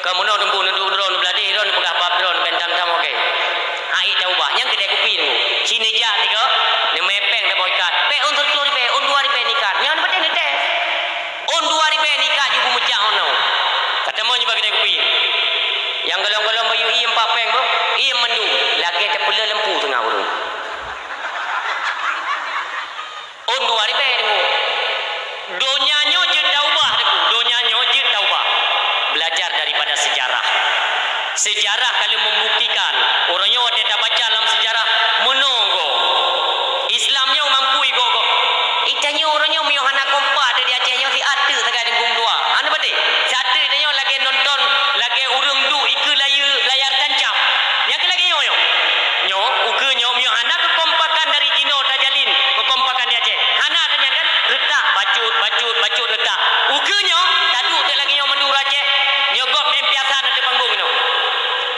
Ka meunoe Teungku neuduek droe, neubeuladeh droe, neupeugah bab droe, neuben tam-tam, oke. Hai taubah, nyang keudè kupi Teungku. Ci neujak sigoe, neumè pèng saboh ikat. Bèk ôn sireutôh ribèe, ôn dua ribèe neuikat. Nyang neupatéh neutés. Ôn dua ribèe neuikat ju beumeucah ôn nyoe. Ka tamong nyoe bak keudè kupi. Nyang golom-golom bayeue ié empat pèng boh, ié mandum. Lagèe tapeuleueh lampu teungoh ureueng. Ôn dua ribèe Teungku. Donya nyoe jeuet taubah Teungku. Donya nyoe jeuet taubah. Belajar daripada sejarah. Sejarah ka lheueh membuktikan, uroe nyoe watèe tabaca lam sejarah, meunoe gob. Islam nyoe mampu igob-gob. Ih, tanyoe uroe nyoe meunyoe hana kompak di Aceh nyoe siat teuk sagai Teungku meutuah. Hana beutôi. Siat teuk tanyoe lagèe nonton, lagèe ureueng duek ikeue layar, layar tancap. Nyang keu lagèe nyoe, nyoe. Nyoe, ukeue nyoe, meunyoe hana keukompakan dari jinoe tajalin, keukompakan di Aceh. Hana tanyan kan? Reutak, bacut, bacut, bacut, reutak. Ukeue nyoe, taduek teuk lagèe nyoe mandum ureueng Aceh. Nyoe gob meu'en piasan ateueh panggong inoe.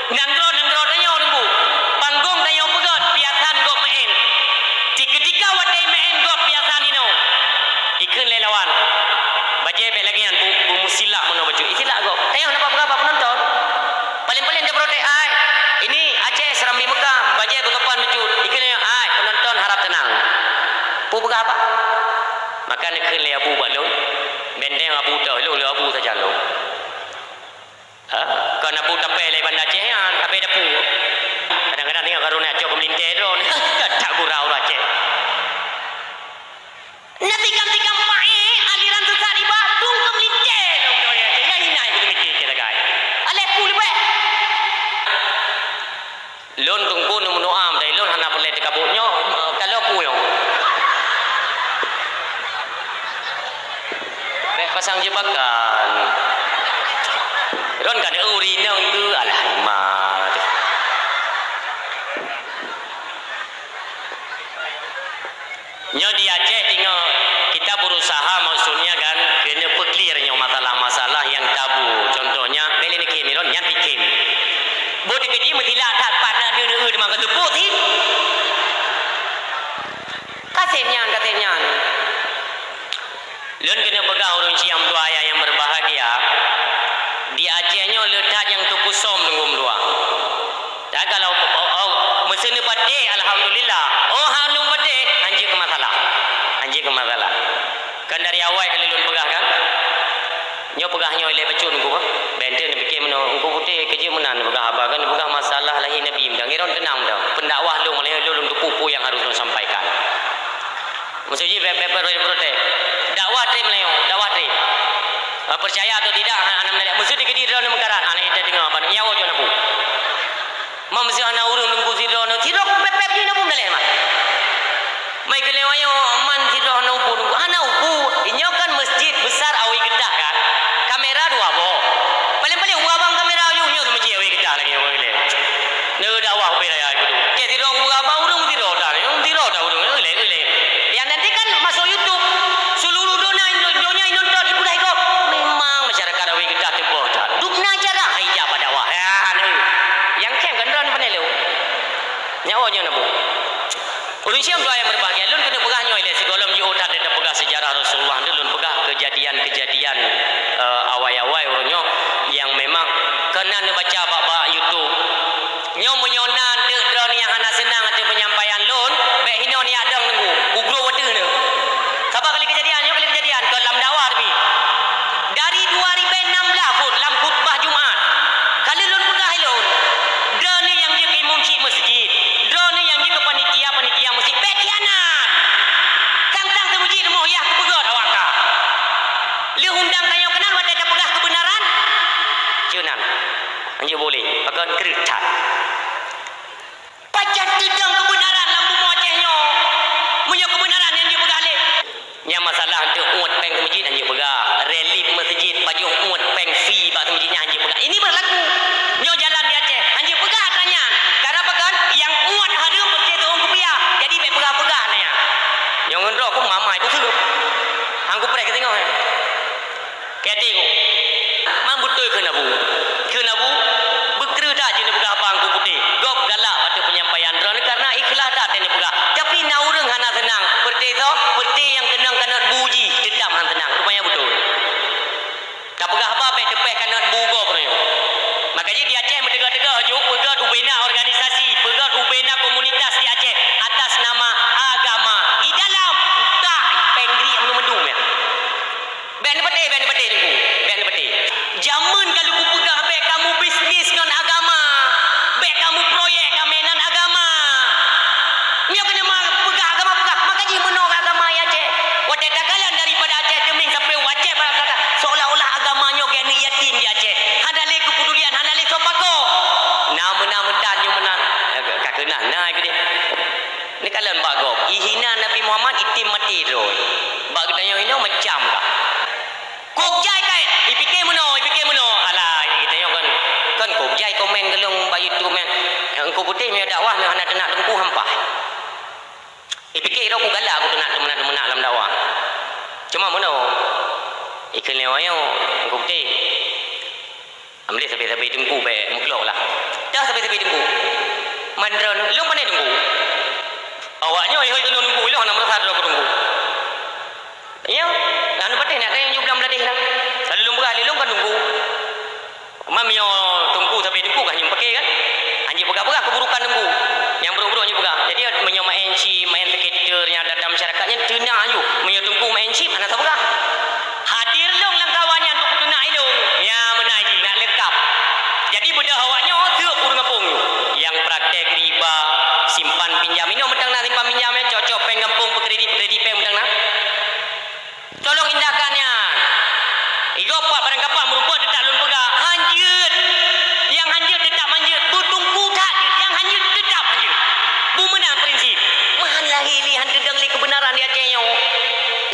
Nanggroe, nanggroe tanyoe Teungku. Panggong tanyoe peugöt, piasan gob meu'en. Di keutika watèe meu'en gob piasan inoe. Ikheun lé lawan. Bajèe bèk lagèe nyan, bu, bu meusilak meunoe bacut. Isilak gob. Tanyoe hana peugah bak peunonton. Paléng-paléng taprotes, "Ai, ini Aceh Serambi Mekah, bajèe beusopan bacut." Ikheun lé, "Ai, peunonton harap teunang." Peue peugah apa? Maka neukheun lé Abu bak lôn, "Benteng Abu toh, lôn lé Abu sajan lôn." Ha? Kon Abu tapè lé Banda Aceh nyan, tapè dapu. Kadang-kadang tengok karu nyan cok keu meulintèe droe. Tak gurau ureueng Aceh. Na tikam-tikam paéh aliran sesat iba dum keu meulintèe lom droe nyan. Nyan hina ibu teumiké keu sagai. Aléh pu leubeh. Lôn Teungku neumeudoa, dari lôn hana peureulèe teukabut nyoe, ka lheueh pu nyoe. Bèk pasang jebakan. Lôn ka neuuri nong tu, alah, imat. Nyoe di Aceh teungoh kita berusaha, maksudnya kan, keuneuk peuklir nyoe masalah-masalah nyang tabu. Contohnya, bèk lé neukhém, nyan pih khém. Boh teukeudi meutilak that pat na deuh-deuh teuma ka teupok cit. Ka sép nyan, ka sép nyan. Lôn keuneuk peugah ureueng syiah meutuah ayah nyang berbahagia, di Aceh nyoe le that nyang teupeu som teungku meutuah. Dan kalau, oh, oh, meuseu neupatéh, alhamdulillah. Oh, hana neupatéh, hanjeuet keu masalah. Hanjeuet keu masalah. Kan dari awai kali lôn peugah kan? Nyoe peugah nyoe ilèe bacut Teungku, bah. Bèk teuh neupike meunoe, Teungku Putéh keu jeuet meunan peugah haba kan, peugah masalah lahé Nabi meunan. Ngiron teunang meunan. Pendakwah lôn, malah lôn, lôn teupeu peue nyang harôh lôn sampaikan. Maksud jih bèk, bèk, bèk protes. Dakwah trép meunyoe, dakwah trép. Ah, percaya atau tidak, hana meunalèe. Maksud dikeudi droeneuh meukarat, hana ita deungoe, ban nyawa jok na peue. Meuseu hana ureueng Teungku sidroe nyoe, sidroe peuet-peuet jih na peue meunalèe, man. Mai keu lewat nyoe, man sidroe hana upu Teungku, hana upu. Nyoe kan masjid besar awai geutah kan. Kamera dua boh. Paléng-paléng dua bang kamera nyoe, nyoe masjid awai geutah lagèe nyoe. Nyoe dakwah ubé raya iku tu. Cit sidroe ureueng apa ureueng sidroe dah, sidroe dah ureueng, ulèe, ulèe. Yang nanti kan masuk YouTube. Seluruh dunia, dunia inonton ibu dah ikut. Memang masyarakat awai geutah teuboh that. Dubna cara hai jak bak dakwah. Ya, ni. Yang khém kan droeneuh pandai lé. Nyawa nyoe na peue. Ureueng syiah meutuah nyang berbahagia, lôn keuneuk peugah nyoe ilèe sigohlom jiôh that lôn peugah sejarah Rasulullah, lôn peugah kejadian-kejadian, eh, awai-awai uroe nyoe nyang memang keunan neubaca bak, bak YouTube. Nyoe meunyoe na eunteuk droeneuh nyang hana seunang ateueh penyampaian lôn, bèk hinoe neujak dong Teungku, ugroe ateueh nyoe. Sabab kali kejadian, nyoe kali kejadian, kon lam dakwah tapi. Dari dua ribèe nam blah phon lam khutbah Jumat, ka lheueh lôn peugah ilôn, droeneuh nyang jeuet keu imum cit masjid, droeneuh nyang jeuet keu panitia-panitia masjid, bèk khianat! Sang-sang seumeujid rumoh yah kupeugöt awak ka. Lheueh undang tanyoe keunan watèe tapeugah keubeunaran, ceunan. Anjeuk boleh, pakon kreueh that. Pajan teudong keubeunaran lam bumoe Aceh nyoe? Meunyoe keubeunaran nyang jipeugah lé. Nyang masalah eunteuk uet pèng seumeujid hanjeuet peugah, relief meuseujid pajoh uet pèng fee bak seumeujid nyan hanjeuet peugah. Ini berlaku. Nyoe jalan di Aceh, hanjeuet peugah atra nyan. Karena pakon? Nyang uet hareuem beureuté teuôn kupiah. Jadi bèk peugah-peugah na nyan. Nyoe ngon droe ku mamai ku seurup. Hang kupreh keu singoh. Keu até ku. Man beutôi kheun Abu. Kheun Abu, beukreueh that jeuet neupeugah haba Teungku Putéh. Gob galak ateueh penyampaian droeneuh karena ikhlas that neupeugah. Tapi na ureueng hana seunang. Peureuté soe? Peureuté nyang keunong kanot bu jih teutab hana seunang. Rupanya beutôi. Tapeugah haba bèk teupèh kanot bu gob nyoe. Maka jih di Aceh meuteuga-teuga ju peugöt ubena organisasi, peugöt ubena komunitas di Aceh atas nama agama. Di dalam utak pèng griek meuneu-meuneu nyan. Bèk neupatéh, bèk neupatéh Teungku. Bèk neupatéh. Jameun ka lôn kupeugah bèk kamoe bisnis ngon agama. Bèk kamoe proyek kamoe ngon agama. Nyoe keuneuk ma-, peugah agama peugah, maka jih meunoe agama i Aceh. Watèe takalon daripada Aceh Teumieng sampai u Aceh Barat Selatan, seolah-olah agama nyoe geuneuk yatim di Aceh. Hana lé keupedulian, hana lé soe pakoe. Na meunan meutan nyoe meunan. Ka keunan, na keudéh. Neukalon bak gob, ihina Nabi Muhammad item maté droe. Bak geutanyoe inoe macam kah? Kok jai kai, ipike meunoe, ipike meunoe. Alah, geutanyoe kan, kan kok jai komen keu lôn bak YouTube nyan. Teungku Putéh meunyoe dakwah, meunyoe hana teunak Teungku hampah. Ipike droe ku galak ku teunak teumeunak-teumeunak lam dakwah. Cuma meunoe, ikheun lé nyoe, Teungku Putéh. Amleh sabe-sabe Teungku bèk meuklok lah. Dah sabe-sabe Teungku. Man droeneuh, lôn pandai Teungku. Awak nyoe ihôi keunoe Teungku, ilôn hana meurasa droe keu Teungku. Nyoe, hana patéh nak tanyong ju blang bladeh lah. Selalu lôn peugah lé lôn kan Teungku. Man meunyoe Teungku sabe Teungku kan hanjeuet pake kan? Hanjeuet peugah-peugah keburukan Teungku. Nyang buruk-buruk hanjeuet peugah. Jadi meunyoe maén chip, maén skater nyang data masyarakat nyan teunang aju. Meunyoe Teungku maén chip, hana sapeugah. Hadir lôn lam kawan nyan untuk teunak ilôn. Nya meunan jih, nak leungkap. Jadi beudôh awak nyoe seuk ureueng gampông nyoe. Nyang praktek riba, simpan pinjam. Inoe mantong na simpan pinjam nyan, cok-cok péng gampông peukredit, peukredit péng mantong na. Tolong indahkan nyan. Igoe pat barang kapak meurumpok teutap lôn peugah. Hanjeuet. Nyang hanjeuet teutap hanjeuet. Beuteungku that jeuet. Nyang hanjeuet teutap hanjeuet. Beu meunan prinsip. Meuhan lahé lé han teudong lé keubeunaran di Aceh nyoe.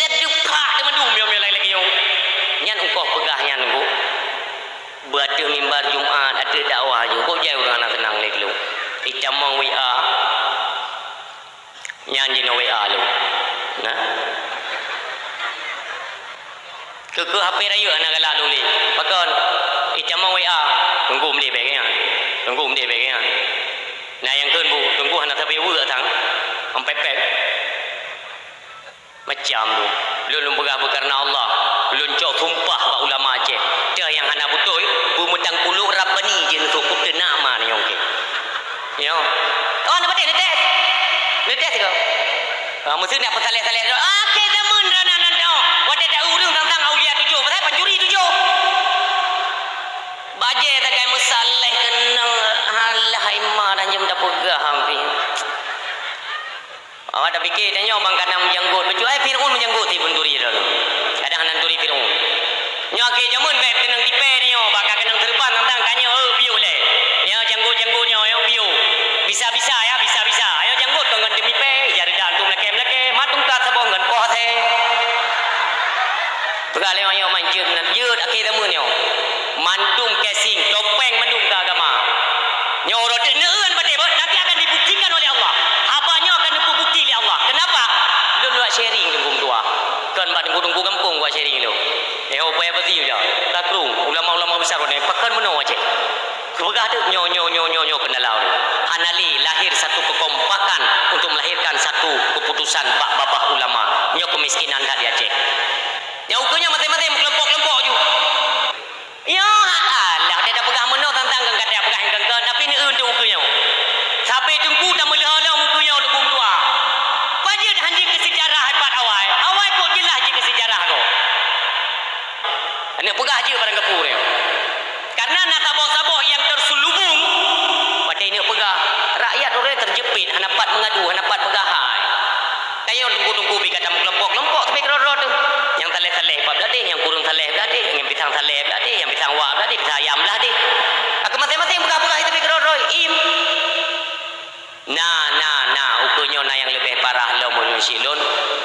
Ladeup phak teumandum nyoe lagèe nyoe. Nyan ukoh peugah nyan, Bu. Beu ateueh mimbar Jumat, ateueh dakwah ju. Kok jai ureueng hana seunang lé keu lôn. Itamong W A. Nyan jinoe W A lôn. Nah. Keu-keu H P rayeuk hana galak lôn lé. Pakon? Itamong W A. Teungku meude bèk nyan. Teungku meude bèk nyan. Nah, nyang kheun bu, Teungku hana sabe weuek sang. Ampépét. Macam tu. Lôn, lôn peugah beukareuna Allah. Lôn cok sumpah bak ulama Aceh. Teuh nyang hana beutôi, beumeutangkulok Rabbani jeuet neusok kuteunak ma nyang keu. Nyoe. Oh, na patéh neutés. Neutés ko. Ah, meuseu nak peusaleh-saleh droe. Akhé zaman droe nan, nan droe. Watèe ta ureueng sang-sang aulia tujoh, pasai pancuri tujoh. Bajèe sagai meusaleh keunong, alah, ima dan jeuem tapeugah ampé. Awak tapike tanyoe bang kana meujanggot. Bacut ai Fir'aun meujanggot si peuturi droe. Kadang hana turi Fir'aun. Nyoe akhé jameun bèk keunong tipèe nyoe, bak ka keunong seureuban tantang ka nyoe, eh, piôh lé. Nyoe janggot-janggot nyoe, eh, piôh. Bisa-bisa ya, bisa-bisa. Nyoe janggot kon ngon demi pèe, ya reda antum lakèe-lakèe, ma tungkat saboh ngon poh asèe. Peugah lé nyoe manjeuet nan, jeuet akhé jameun nyoe. Mandum casing, topeng mandum ka agama. Nyoe uroe teuk neueu bak, nanti akan dibuktikan oleh Allah. Haba nyoe akan neupeubukti lé Allah. Kenapa? Lôn buat sharing di Bukit Tua. Kon bak teungku-teungku gampông buat sharing lôn. Eh, oh, payah pasti uja. Takrung, ulama-ulama besar uroe nyoe. Pakon meunoe Aceh. Kupeugah teuk nyoe, nyoe, nyoe, nyoe, nyoe keundalau tu. Hana lé lahir satu kekompakan untuk melahirkan satu keputusan bak babah ulama. Nyoe kemiskinan that di Aceh. Nyang ukeue nyoe maséng-maséng meukelompok-kelompok ju. Ya Allah, watèe tapeugah meunoe tantang keu gata peugah nyang keu-keu, tapi neueu untuk ukeue nyoe. Sabe teungku tameuleuho lom ukeue nyoe di Bukit Tua. Pajan hanjeuet keu seujarah ipat awai. Awai kok jeulaih jeuet keu seujarah kok. Aneuk peugah jeuet barang geupeu nyoe. Karena na saboh-saboh nyang terselubung, watèe neuk peugah, rakyat uroe terjepit, hana pat meungadu, hana pat peugah hai. Tanyoe teungku-teungku pih ka tameukelompok-kelompok tapi keudroe-droe teuh. Nyang saleh-saleh pat blah deh, nyang kureueng saleh blah deh, nyang pisang saleh blah deh, nyang pisang wak blah deh, pisang ayam blah deh. Ka keu maséng-maséng peugah-peugah tapi keudroe-droe, im. Na, na, na, ukeue nyoe na nyang leubeh parah lom meunurot lôn.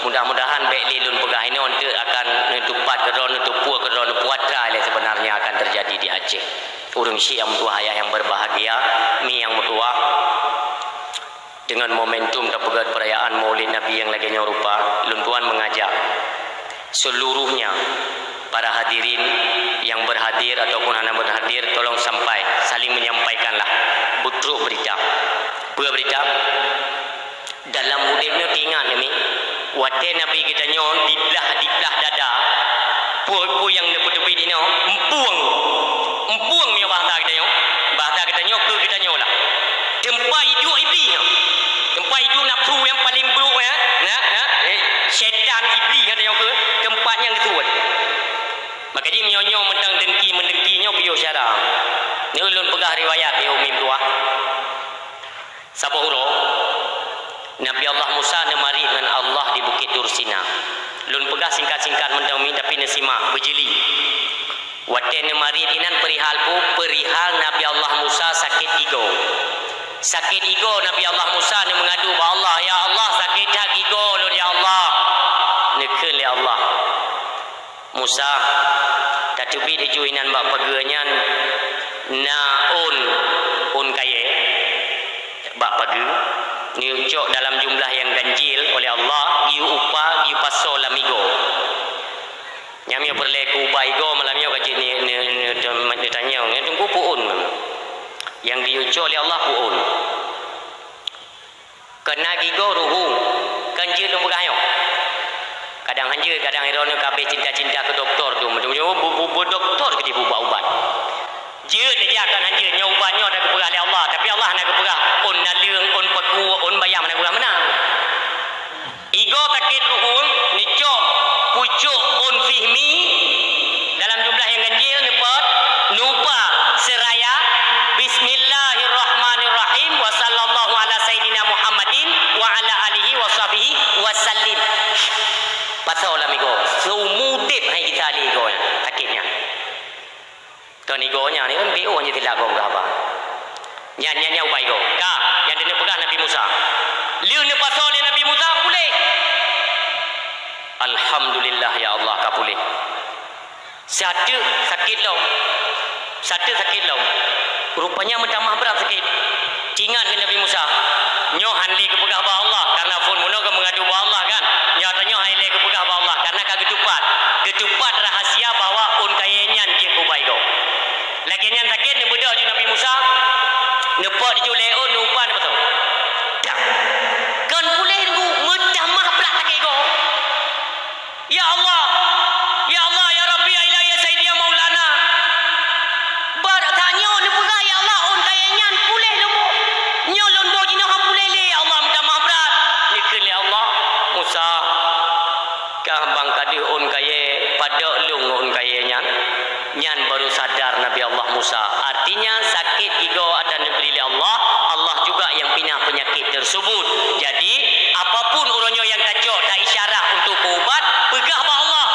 Mudah-mudahan bèk lé lôn peugah inoe, eunteuk akan neutupat keudroe, neutupue keudroe, neupuat atra lé sebenarnya akan terjadi di Aceh. Ureueng syik nyang meutuwah, ayah nyang berbahagia, mi nyang meutuwah. Deungon momentum tapeugöt peurayaan Maulid Nabi nyang lagèe nyoe rupa, lôn tuan mengajak seluruhnya para hadirin yang berhadir ataupun hana berhadir, tolong sampai, saling menyampaikanlah, beutrok beurita. Peue beurita? Dalam udép nyoe teuingat nyoe mi, watèe Nabi geutanyoe diblah, diblah dada, peue-peue nyang neupeuteubiet inoe, empueng. Empueng meunyoe bahasa geutanyoe, bahasa geutanyoe keu geutanyoe lah. Teumpat iduek Iblih nyoe. Teumpat iduek nafsu nyang paleng brôk nyan, na, na, eh, syaitan Iblih geutanyoe keu teumpat nyang geusuet. Maka jih meunyoe nyoe mantong dengki-meudengki nyoe piôh syara. Nyoe ulôn peugah riwayat di Umi Meutuah. Saboh uroe, Nabi Allah Musa neumarit ngon Allah di Bukét Tur Sina. Lôn peugah singkat-singkat mantong mi, tapi neusimak beujeuli. Watèe neumarit inan peurihal peue? Peurihal Nabi Allah Musa sakét gigoe. Sakét gigoe Nabi Allah Musa neumeungadu bak Allah, "Ya Allah, sakét that gigoe lôn, ya Allah." Neukheun lé Allah, "Musa, tateubiet laju inan bak pageue nyan na ôn, ôn kayèe bak pageue, neuyue cok dalam jumlah nyang ganjil oleh Allah, geuyue upa, geuyue pasoe lam igoe." Nyan meunyoe peureulèe keu upa igoe malam nyoe ka jeuet ni, ni, ni, ni, neutanyong, nyan teungku peue ôn. Nyang geuyue cok lé Allah peue ôn. Keu na gigoe ruhueng, kan jeuet lôn peugah nyoe. Kadang hanjeuet, kadang droeneuh ka abéh cinta-cinta keu dokto tu, meudoktô, bu, bu, bu dokto keu jih ubat-ubat. Jeuet neujak kon hanjeuet, nyoe ubat nyoe na geupeugah lé Allah, tapi Allah hana geupeugah ôn naleueng, ôn pakue, ôn bayam hana geupeugah meunan. Igoe sakét ruhueng, neucok pucok ôn pih mi, dalam jumlah nyang ganjil neupot, neuupa seuraya, "Bismillahirrahmanirrahim, wa sallallahu ala sayyidina Muhammadin, wa ala alihi wa sahbihi wa sallim." Pasoe lam igoe, seumudép hai gisa lé igoe nyan, sakét nyan. Kon igoe nyan, ni kan B O nyan silap gob gah ba. Nyan, nyan, nyan upa igoe. Ka, nyang neupeugah Nabi Musa. Lheueh neupasoe lé Nabi Musa, puléh. Alhamdulillah, ya Allah, ka puléh. Sateuk sakét lom. Sateuk sakét lom. Rupanya meutamah brat sakét. Ingat keu Nabi Musa. Nyoe han lé geupeugah bak Allah, karena phon bunoe geumeungadu bak Allah kan. Nyoe Teupat rahasia bahwa ôn kayèe nyan jeuet keu ubat igoe. Lagèe nyan sakét, neubeudôh ju Nabi Musa, neupot ju lé ôn, neuupan, neupasoe. Dang! Kon puléh teungku, meutamah brat sakét igoe. Ya Allah, ya Allah, ya Rabbi, ya Ilahi, ya Sayyidi, ya Maulana. Brat tanyoe neupeugah, ya Allah, ôn kayèe nyan puléh lôn boh. Nyoe lôn boh jinoe han puléh lé, ya Allah, meutamah brat. Neukheun lé Allah, Musa, Kah ban ka deuh ôn kayèe, padôk lôn ngon ôn kayèe nyan. Nyan baru sadar Nabi Allah Musa. Artinya, sakét igoe ata neubri lé Allah, Allah juga nyang pinah peunyakét tersebut. Jadi, apapun uroe nyoe nyang tacok, ta-isyarah untuk peuubat, peugah bak Allah.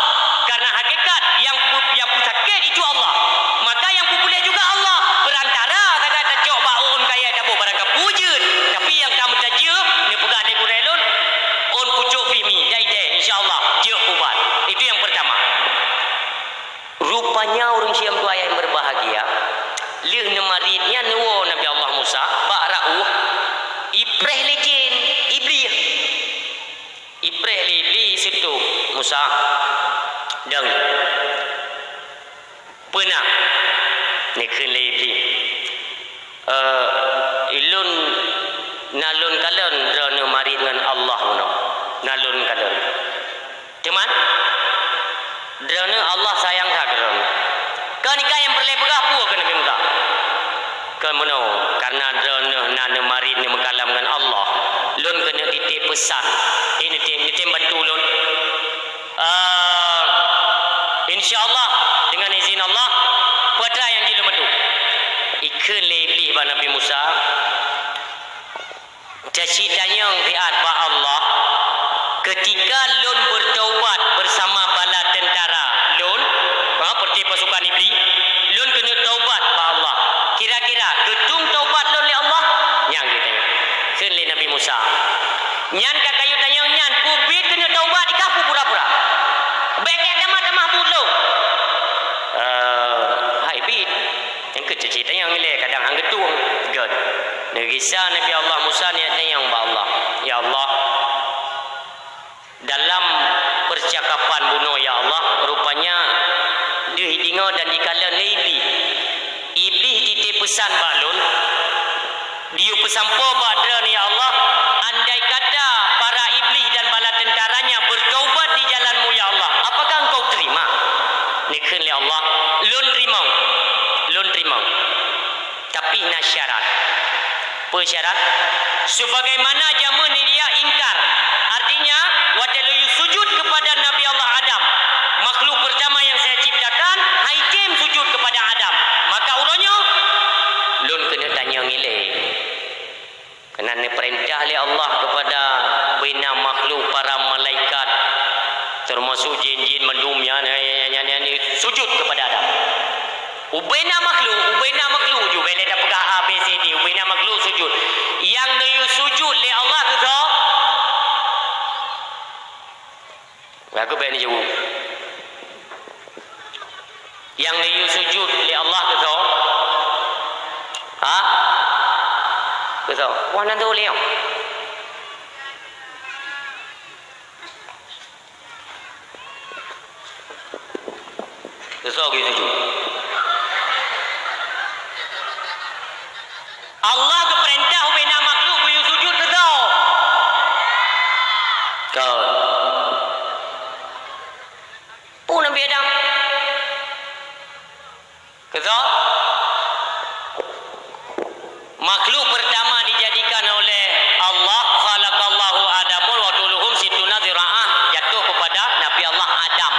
Karena hakikat nyang pu-, nyang peusakét itu Allah. Maka nyang peupuléh juga Allah. Perantara sagai tacok bak ôn kayèe taboh barang kapeue jeuet. Tapi nyang ka meutajeuem, neupeugah lé gurèe lôn, ôn pucôk pih mi, dai-dai, insya Allah, jeuet ubat. Itu nyang pertama. Rupanya ureueng syedara nyang berbahagia, lheueh neumarit nyan neuwoe Nabi Allah Musa bak rot ueh, ipreh lé jén, Iblih. Ipreh lé Iblih, "Seutup, Musa, dang." "Peue na?" neukheun lé Iblih. "Eh, ulôn na lôn kalon droeneuh marit ngon Allah bunoe. Na lôn kalon. Teuma droeneuh Allah sayang that keu droeneuh." "Kon ka nyang peureulèe peugah peue keu Nabi Musa?" "Kon bunoe, kareuna droeneuh na neumarit neumeukalam ngon Allah, lôn keuneuk titip peusan. Eh, neutem, neutem bantu lôn." "Eh, insya Allah, dengan izin Allah, peue atra nyang jeuet lôn bantu." Ikheun lé Iblih bak Nabi Musa, "Tacit tanyong siat bak Allah, keutika lôn beutaubat beusama bala teuntara lôn, ha, peureuté pasukan Iblih, lôn keuneuk taubat bak Allah. Kira-kira geutueng taubat lôn lé Allah?" Nyang geutanyong. Kheun lé Nabi Musa, "Nyan ka kayue tanyong nyan, peue biet keuneuk taubat, ka peue pura-pura? Bèk tamah-tamah buet lôn." "Eh, hai biet. Nyang keu cit-cit tanyong ilèe, kadang han geutueng." Gèt. Neugisa Nabi Allah Musa neujak tanyong bak Allah, "Ya Allah, dalam percakapan bunoe, ya Allah, rupanya deuh ideungö dan dikalon lé Iblih. Iblih titip peusan bak lôn, diyue peusampoe bak droeneuh, ya Allah, andai kata para iblih dan bala teuntara nyan beutaubat di jalan-Mu, ya Allah, apakah Engkau terima?" Neukheun lé Allah, "Lôn teurimong, lôn teurimong. Tapi na syarat." "Peue syarat?" "Sebagaimana jameun nyan ingkar, artinya, watèe lôn sujud kepada Nabi Allah Adam, makhluk pertama yang saya ciptakan, han item sujud kepada Adam, maka uroe nyoe lôn keuneuk tanyong ilèe." Keunan neupeurintah lé Allah keupada ubena makhluk, para malaikat, teumasok jin-jin mandum nyan, nyan, nyan, nyan, sujud keupada Adam. Ubena makhluk, ubena makhluk ju, bèk lé tapeugah A, B, C, D, ubena makhluk sujud. Nyang neuyue sujud lé Allah keu soe? Lagu bèk neujaweueb. Nyang neuyue sujud lé Allah keu soe? Ha? Keu soe? Wah, na teuh lé nyoe. Keu soe geuyue sujud? Allah geupeurintah ubena makhluk geuyue sujud keu soe? Kon. Peue Nabi Adam? Keu soe? Makhluk pertama dijadikan oleh Allah, khalaqallahu Adamun wa tuluhum sittuna zira'ah, jatuh kepada Nabi Allah Adam.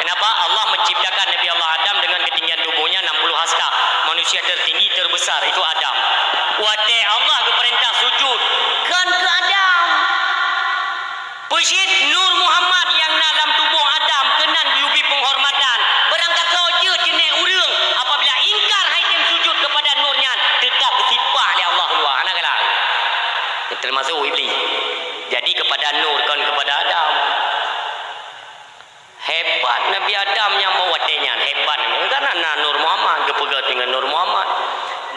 Kenapa? Allah menciptakan Nabi Allah Adam dengan ketinggian tubuhnya enam puluh hasta, manusia tertinggi, terbesar, itu Adam. Watèe Allah geupeurintah sujud, kon keu Adam. Peucit Nur Muhammad nyang na lam tuboh Adam keunan geuyue bi peunghormatan. Barangkasoe jeuet jeunèh ureueng apabila ingkar han item sujud keupada Nur nyan, teutab geusipah lé Allah luwa, hana galak. Teumasok Iblih. Jadi keupada Nur, kon keupada Adam. Hebat Nabi Adam nyang bak watèe nyan, hebat. Karena na Nur Muhammad, geupeugöt deungon Nur Muhammad.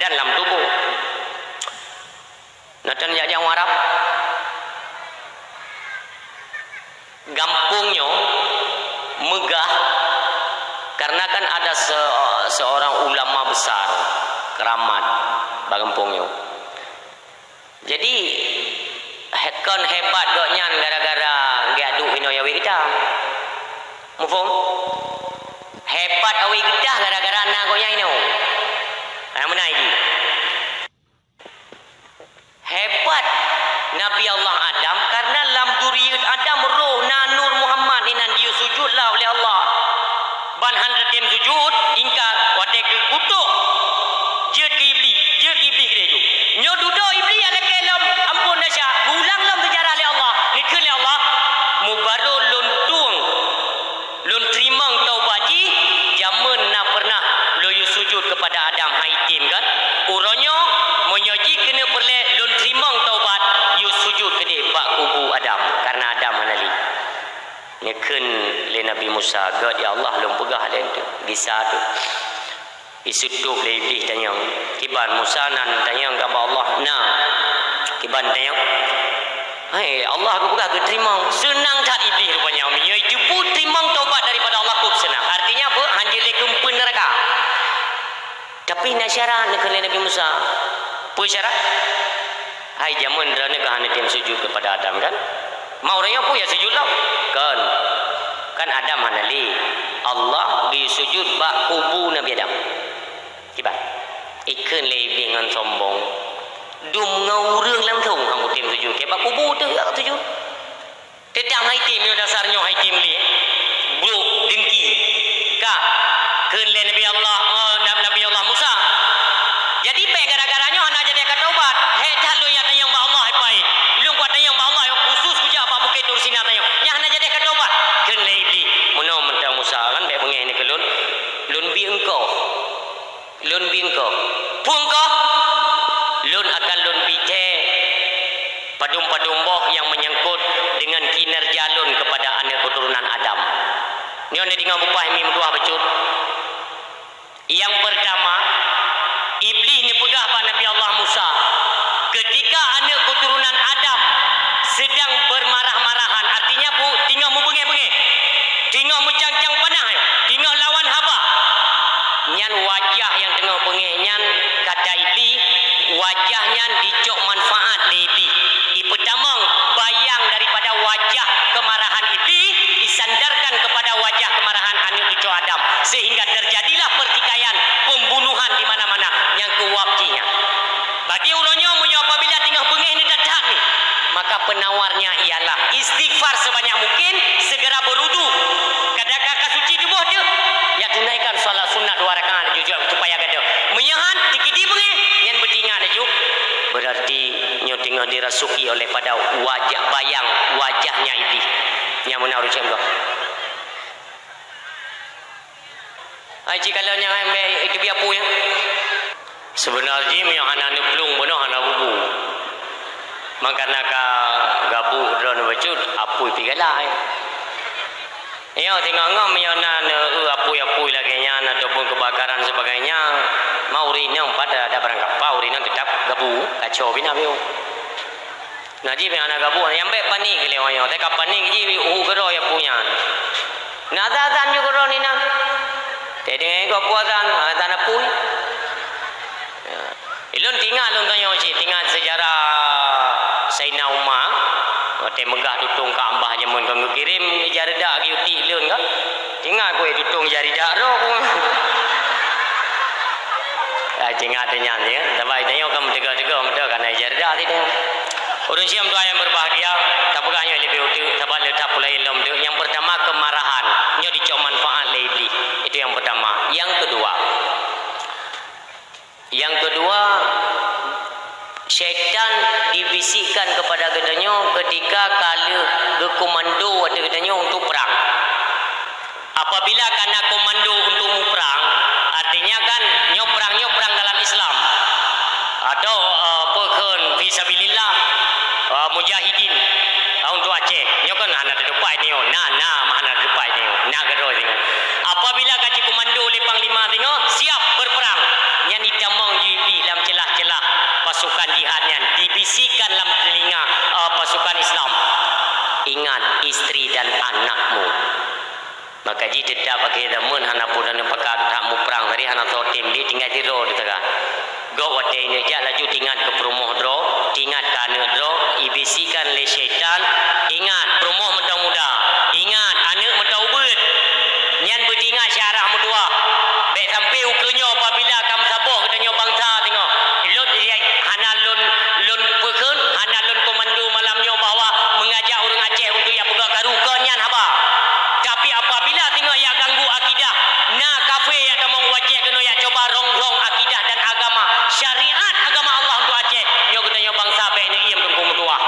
Dan lam tuboh. Na tan jak-jak Arab. Gampông nyoe meugah Karena kan ada se-, seorang ulama besar, keramat, bak gampông nyoe. Jadi, he-, kon hebat gobnyan gara-gara geuaduk inoe awai geutah. Muphom? Hebat awai geutah gara-gara na gobnyan inoe. Nyang meunan jih. Hebat Nabi Allah Adam, karena lam zuriat Adam roh na Nur Muhammad inan jiyue sujud lah oleh Allah. Ban hana tem sujud, ingkar, watée geukutok, jeuet keu Iblih, jeuet keu Iblih keudeh jok. Nyoe dudoe Iblih nyang lakée lom, amphon desya, geuulang lom seujarah lé Allah. Neukheun lé Allah, "Mubaroe lôn tueng, lôn teurimong taubat jih, jameun na peureunah lôn yue sujud keupada Adam, han item kan? Uroe nyoe, meunyoe jih keuneuk peureulée lôn teurimong taubat, yue sujud keudeh bak kubu Adam, kareuna Adam hana lé." Neukheun lé Nabi Musa, "Gét, ya Allah, lôn peugah lé teuh, gisa teuh." Isutôb lé Iblih tanyong. Kiban Musa nan tanyong keu Allah, "Na." Kiban tanyong, "Hai, Allah geupeugah geuteurimong." Seunang that Iblih rupanya. Meunyoe jiteupeue teurimong taubat daripada Allah, kôb seunang. Artinya apa? Hanjeuet lé keumpun neuraka. Tapi na syarat neukheun lé Nabi Musa. Peue syarat? Hai, jameun droeneuh ka hana tem sujud keupada Adam, kan? Ma uroe nyoe peue ya sujud lom? Kon. Kan Adam hana lé. Allah geusujud bak kubu Nabi Adam. Kiban? Ikheun lé Iblih ngon sombong. Dum ngon ureuëng lam thôn han kutem sujud. Keu bak kubu teuh ya sujud. Teutap han item nyoe dasar nyoe han item lé. Brok dengki. Ka. Kheun lé Nabi Allah, eh, Nab-, Nabi Allah Musa. Jadi, bék gara-gara nyoe hana jadi ka taubat. Hék that lôn nyang tanyong bak Allah, hai pai. Lôn kuat tanyong bak Allah, khusus kujak bak Bukét Tursina tanyong. Nyan hana jadi ka taubat. Kheun lé Iblih, "Meunoe mantong Musa kan, bék beungéh nyoe keu lôn. Lôn bi engkau. Lôn bi engkau. Peue engkau? Lôn akan lôn bi thée padum-padum boh nyang menyangkut dengan kinerja lôn keupada aneuk keuturonan Adam." Nyoe neudeungoe bupah mi meutuah bacut. Nyang peurtama, Iblih neupeugah bak Nabi Allah Musa, "Keutika aneuk keuturonan Adam seudang beurmarah-marahan," artinya peue? Teungoh meubeungéh-beungéh, teungoh meucang-cang panah, teungoh lawan haba. Nyan wajah nyang teungoh beungéh nyan, kata Iblih, wajah nyan jicok manfaat lé Iblih. Ipeutamong bayang daripada wajah keumarahan Iblih, isandarkan keupada wajah keumarahan aneuk cucu Adam, seuhingga teujadilah peurtikaian, peumbunohan di mana-mana nyang keu wab jih nyan. Bagi uroe nyoe, meunyoe apabila teungoh beungéh neutat-that ni, maka penawarnya ialah istighfar sebanyak mungkin, segera berwudu. Kadang ka, ka suci tuboh teuh, ya tunaikan salat sunat dua rakaat jujak supaya gadôh. Meunyoe han, teukeudi beungéh, nyan beutingat laju. Berarti nyoe teungoh dirasuki oleh pada wajah bayang wajahnya Iblih. Nyang meunan ureuëng cit goh. Ai cit kalon nyang ambek itu biar pui. Sebenar jih meunyoe hana neuplueng bunoe hana bubu. Mangkana ka gabu droe neubacut apui pi galai. Nyoe singoh-ngoh meunyoe na, eh, apui-apui lagée nyan ataupun keubakaran sebagainya, ma ureuëng inong pat ada barangkapa ureuëng inong teutap gabu, kacau bina biu. Nah, jih pih hana gabu, nyang bék panik lé wayang, teuka panik jih u keudroe apui nyan. Na azan-azan ju keudroe ni na. Teudeungoe gob azan, azan apui. Ya. Ilôn tingat lôn tanyoe cit, tingat seujarah Saidina Umar, watée meugah tutong Ka'bah jameun kon geukirém ija reudak geuyue tiek lôn ka. Tingat ku tutong ija reudak droe ku. Ah, tingat nyan ya. Sabab tanyoe kan meuteugah-teugah meuteugah kana ija reudak teudeungoe. Ureuëng siom tuan yang berbahagia, tapeugah nyoe leubeh uteuk, sabab le that peulaén lom teuk. Yang pertama, kemarahan. Nyoe dicok manfaat lé Iblih. Itu yang pertama. Yang kedua, Yang kedua, syaitan dibisikkan kepada geutanyoe ketika ka lheueh geukomando watée geutanyoe untuk perang. Apabila kana komando untuk muprang, artinya kan nyoe perang, nyoe perang dalam Islam. Atau, eh, apa kheun fi sabilillah, eh, mujahidin. Ah, untuk Aceh, nyoe kan hana teutupai nyoe, na, na, mah hana teutupai nyoe, na keudroe nyoe. Apabila ka jikomando lé panglima singoh, siap berperang, nyan itamong jih pih lam celah-celah pasukan jihad nyan, dibisikkan lam telinga, eh, pasukan Islam, "Ingat istri dan anakmu." Maka jih teutap akhé zaman hana peue hana pakat, that muprang tadi hana soe tem lé, tinggai sidroe teuka. Gob watée inong jak laju tingat keu peurumoh droe, tingat keu aneuëk droe, ibisikan lé syaitan, ingat peurumoh mantong muda, ingat aneuëk mantong ubeuet. Nyan beutingat syarah meutuwah. Bék sampai ukeue nyoe apabila ka meusaboh geutanyoe bansa singoh. Lôn hana lôn, lôn peukheun, hana lôn komando malam nyoe bahwa meungajak ureuëng Aceh untuk jak peugah karu, kon nyan haba. Tapi apabila singoh jak ganggu akidah, na kafé jak tamong u Aceh keunoe jak coba rongrong akidah dan agama, syariat agama Allah untuk Aceh, nyoe geutanyoe bansa bék neuiem teungku meutuwah.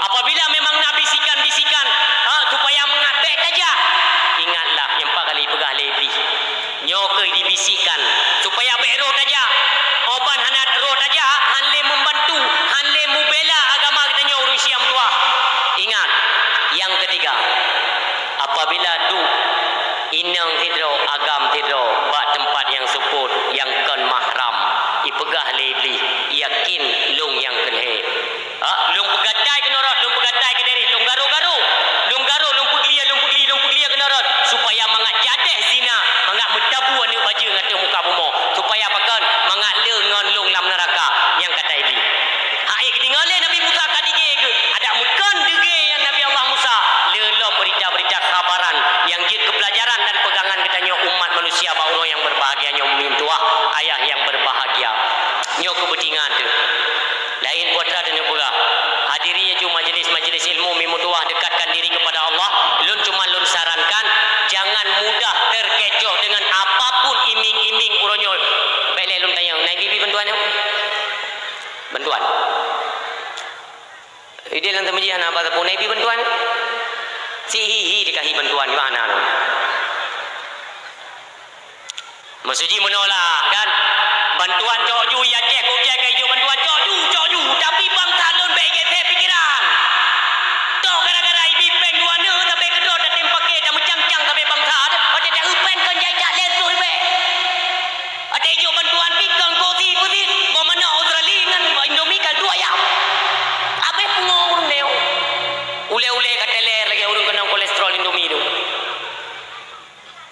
Apabila memang na bisikan-bisikan, ha, supaya mangat bék tajak, ingatlah nyang pat kali peugah lé Iblih. Nyoe keuh dibisikkan, supaya bék roh tajak. Óh ban hana roh tajak, han lé membantu, han lé mubela agama geutanyoe ureuëng Syiah meutuwah. Ingat, nyang keutiga, apabila duek inong sidroe, agam sidroe bak teumpat nyang seupôt, nyang kon mahram, ipeugah lé Iblih, yakin lôn nyang keuneuk. Ha, lôn peugatai keunoe rot, lôn peugatai keudéh, lôn garo-garo. Lôn garo, lôn peuglia, lôn peugli, lôn peuglia keunoe rot, supaya mangat jadéh zina, mangat meutabu aneuëk bajeue ngon ateueh muka bumoe. Supaya pakon? Mangat le ngon lôn lam neuraka, nyang kata Iblih. Hai, geudeungoe lé Nabi Musa ka digée geuh, adak meukon deugée nyan Nabi Allah Musa, le lom beurita-beurita khabaran nyang jeuet keu peulajaran dan peugangan geutanyoe umat manusia bak uroe nyang beurbahagia nyoe, meumintoah ayah nyang beurbahagia. Nyoe keuh beutingat teuh. Laén peue atra teuneuk peugah. Hadiri laju majelis-majelis ilmu, meutuwah dekatkan diri kepada Allah. Lôn cuma lôn sarankan, jangan mudah terkecoh dengan apapun iming-iming uroe nyoe. Bék lé lôn tanyong, na ibi bantuan nyoe? Bantuan. Idéh lam teumeuji hana ba sapeue, na ibi bantuan? Si hi-hi dikasih bantuan, gimana tu? Maksud jih meunoe lah, kan? Bantuan cok ju, ya ceh, kok ceh, ka ijok bantuan cok ju, cok ju. Tapi bansa lôn bék geuseh pikeran. Toh gara-gara ibi péng dua neuk, sabe keudroe tatem paké, tameucang-cang sabe bansa teuh. Watée taeu péng kon jai cak lé su ribée. Watée ijok bantuan pi kon kosi peusit, boh manok Australia ngon Indomie kaldu ayam. Abéh pungo ureuëng nyoe. Ulée-ulée ka teler lagée ureuëng keunong kolesterol Indomie tu.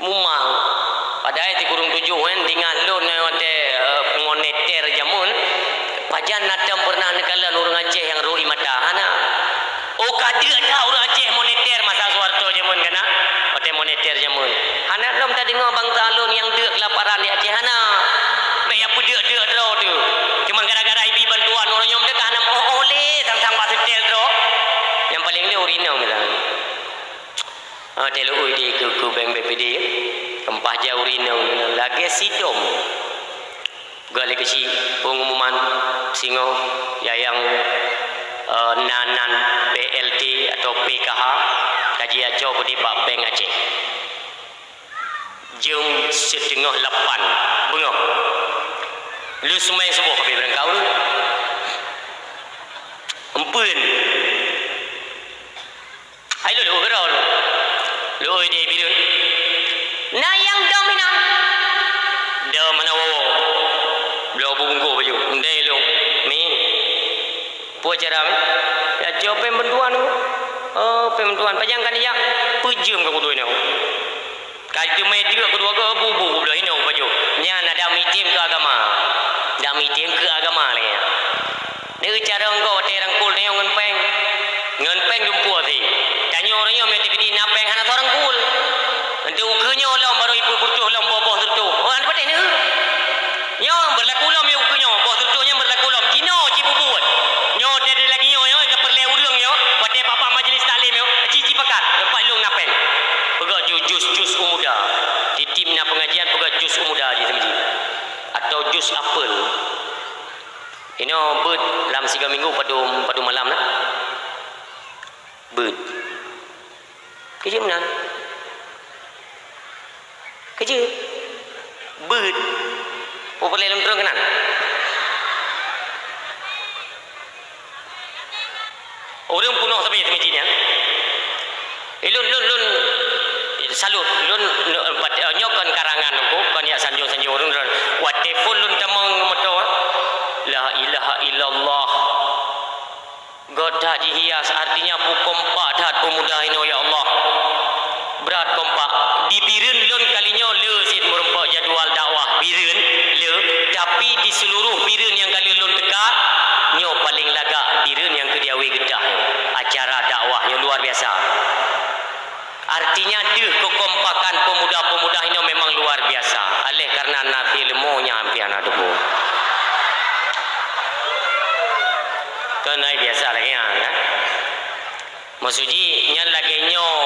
Mumang. Padahai sikureueng tujoh nyan, ingat lôn nyoe watée, eh, moneter jameun, pajan na tom peureunah neukalon ureuëng Aceh nyang rhot ie mata? Hana. Oh, ka deuk that ureuëng Aceh moneter masa Soeharto jameun kana? Watée moneter jameun. Hana lom tadeungoe bansa lôn nyang deuk keulaparan di Aceh, hana. Bék jak peudeuk-deuk droe teuh. Cuma gara-gara ibi bantuan ureuëng nyoe meudeukah hana meuoh-oh lé sang-sang bak seutée droe. Nyang paleng lé ureuëng inong misalnya. Ah, teuh lôn ui di keu, keu bank B P D, keumpat jak ureuëng inong lagée sidom. Geuh lé keuchik pengumuman singoh, ya nyang, eh, nan, nan B L T atau P K H, ka jiaco keudeh bak Bank Aceh. Jeuem siteungoh lapan beungoh. Lheueh seumai suboh ka pi beurangkat ureuëng. Empeuen. Hai lôn, lôn keudroe lôn. Lôn ui di bireuen. Na nyang dom inan. Dom hana woe-woe. Bloe bungkôh baju. Ndai lôn. Mi. Peue cara mi? Ya, cok péng bantuan. Oh, péng bantuan. Pajan ka dijak? Peue jeuem ka kudu inoe. Ka teumé deuk keudua goe bubu bloe inong pajoh. Nyan adak mitem keu agama. Adak mitem keu agama lagée nyan. Neu cara engkau watée rangkul tanyoe ngon péng. Ngon péng dumpeue si. Tanyoe ureuëng nyoe meuti piti na péng hana soe rangkul. Untuk ukeue nyoe lom baru ipeubutoh lom boh-boh seureutôh. Oh, hana patéh neu. Nyoe beurlaku lom ya ukeue nyoe. Boh seureutôh nyan beurlaku lom. Jinoe ci bubuet. Nyoe deh lagi nyoe, nyoe peureulée ureuëng nyoe. Watée bak-bak majelis taklim nyoe. Ci, ci pakat. Leupah lôn na péng. Peugah ju-, jus, jus umuda. Titim na pengajian peugah jus umuda di teumiji. Atau jus apel. Inoe beuet lam siga minggu padum, padum malam na. Beuet. Keujeuet meunan. Keujeuet. Beuet. Peue peureulée lôn treun keunan? Ureuëng peunoh sabe teumiji nyan. Eh, lôn, lôn, lôn salut. Lôn, lôn, pat-, eh, nyoe kon karangan aku, kon jak sanjong-sanjong ureuëng droe. Watée phon lôn tamong meutoe, "La ilaha illallah." Göt that jihias, artinya peue kompak that peumuda inoe, ya Allah. Brat kompak. Di Seluruh bireuen nyang ka lheueh lôn teuka, nyoe paleng lagak bireuen nyang keu di awe geudah nyoe. Acara dakwah nyoe luar biasa. Artinya deuh keukompakan pemuda-pemuda inoe memang luar biasa. Oleh karena na ilmu nyang hampir hana teupeu. Kon hai biasa lagèe nyan, kan? Maksud jih, nyan lagèe nyoe,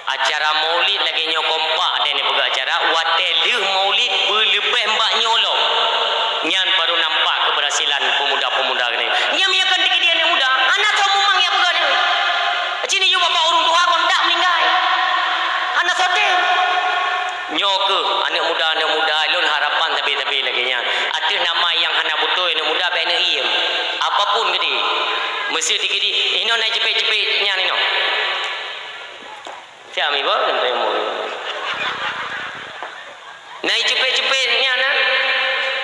acara maulid lagèe nyoe kompak dan peugah acara, watèe lheueh maulid beuleubeh bak nyoe lom. Nyan baru nampak keberhasilan pemuda-pemuda geutanyoe. Nyan meunyo kon dikeue di aneuk muda, hana soe mumang nyang peugah nyoe. Cit nyoe bapak ureueng tuha kon dak meuninggai. Hana soe tem. Nyoe keuh aneuk muda-aneuk muda lôn harapan sabe-sabe lagèe nyan. Ateueh nama nyang hana beutôi aneuk muda bèk neuk iem. Apapun geude. Meuseuti geude, inoe na icupet-cupet nyan inoe. Siap mi beuh, sampai umur. Na icupet-cupet nyan na.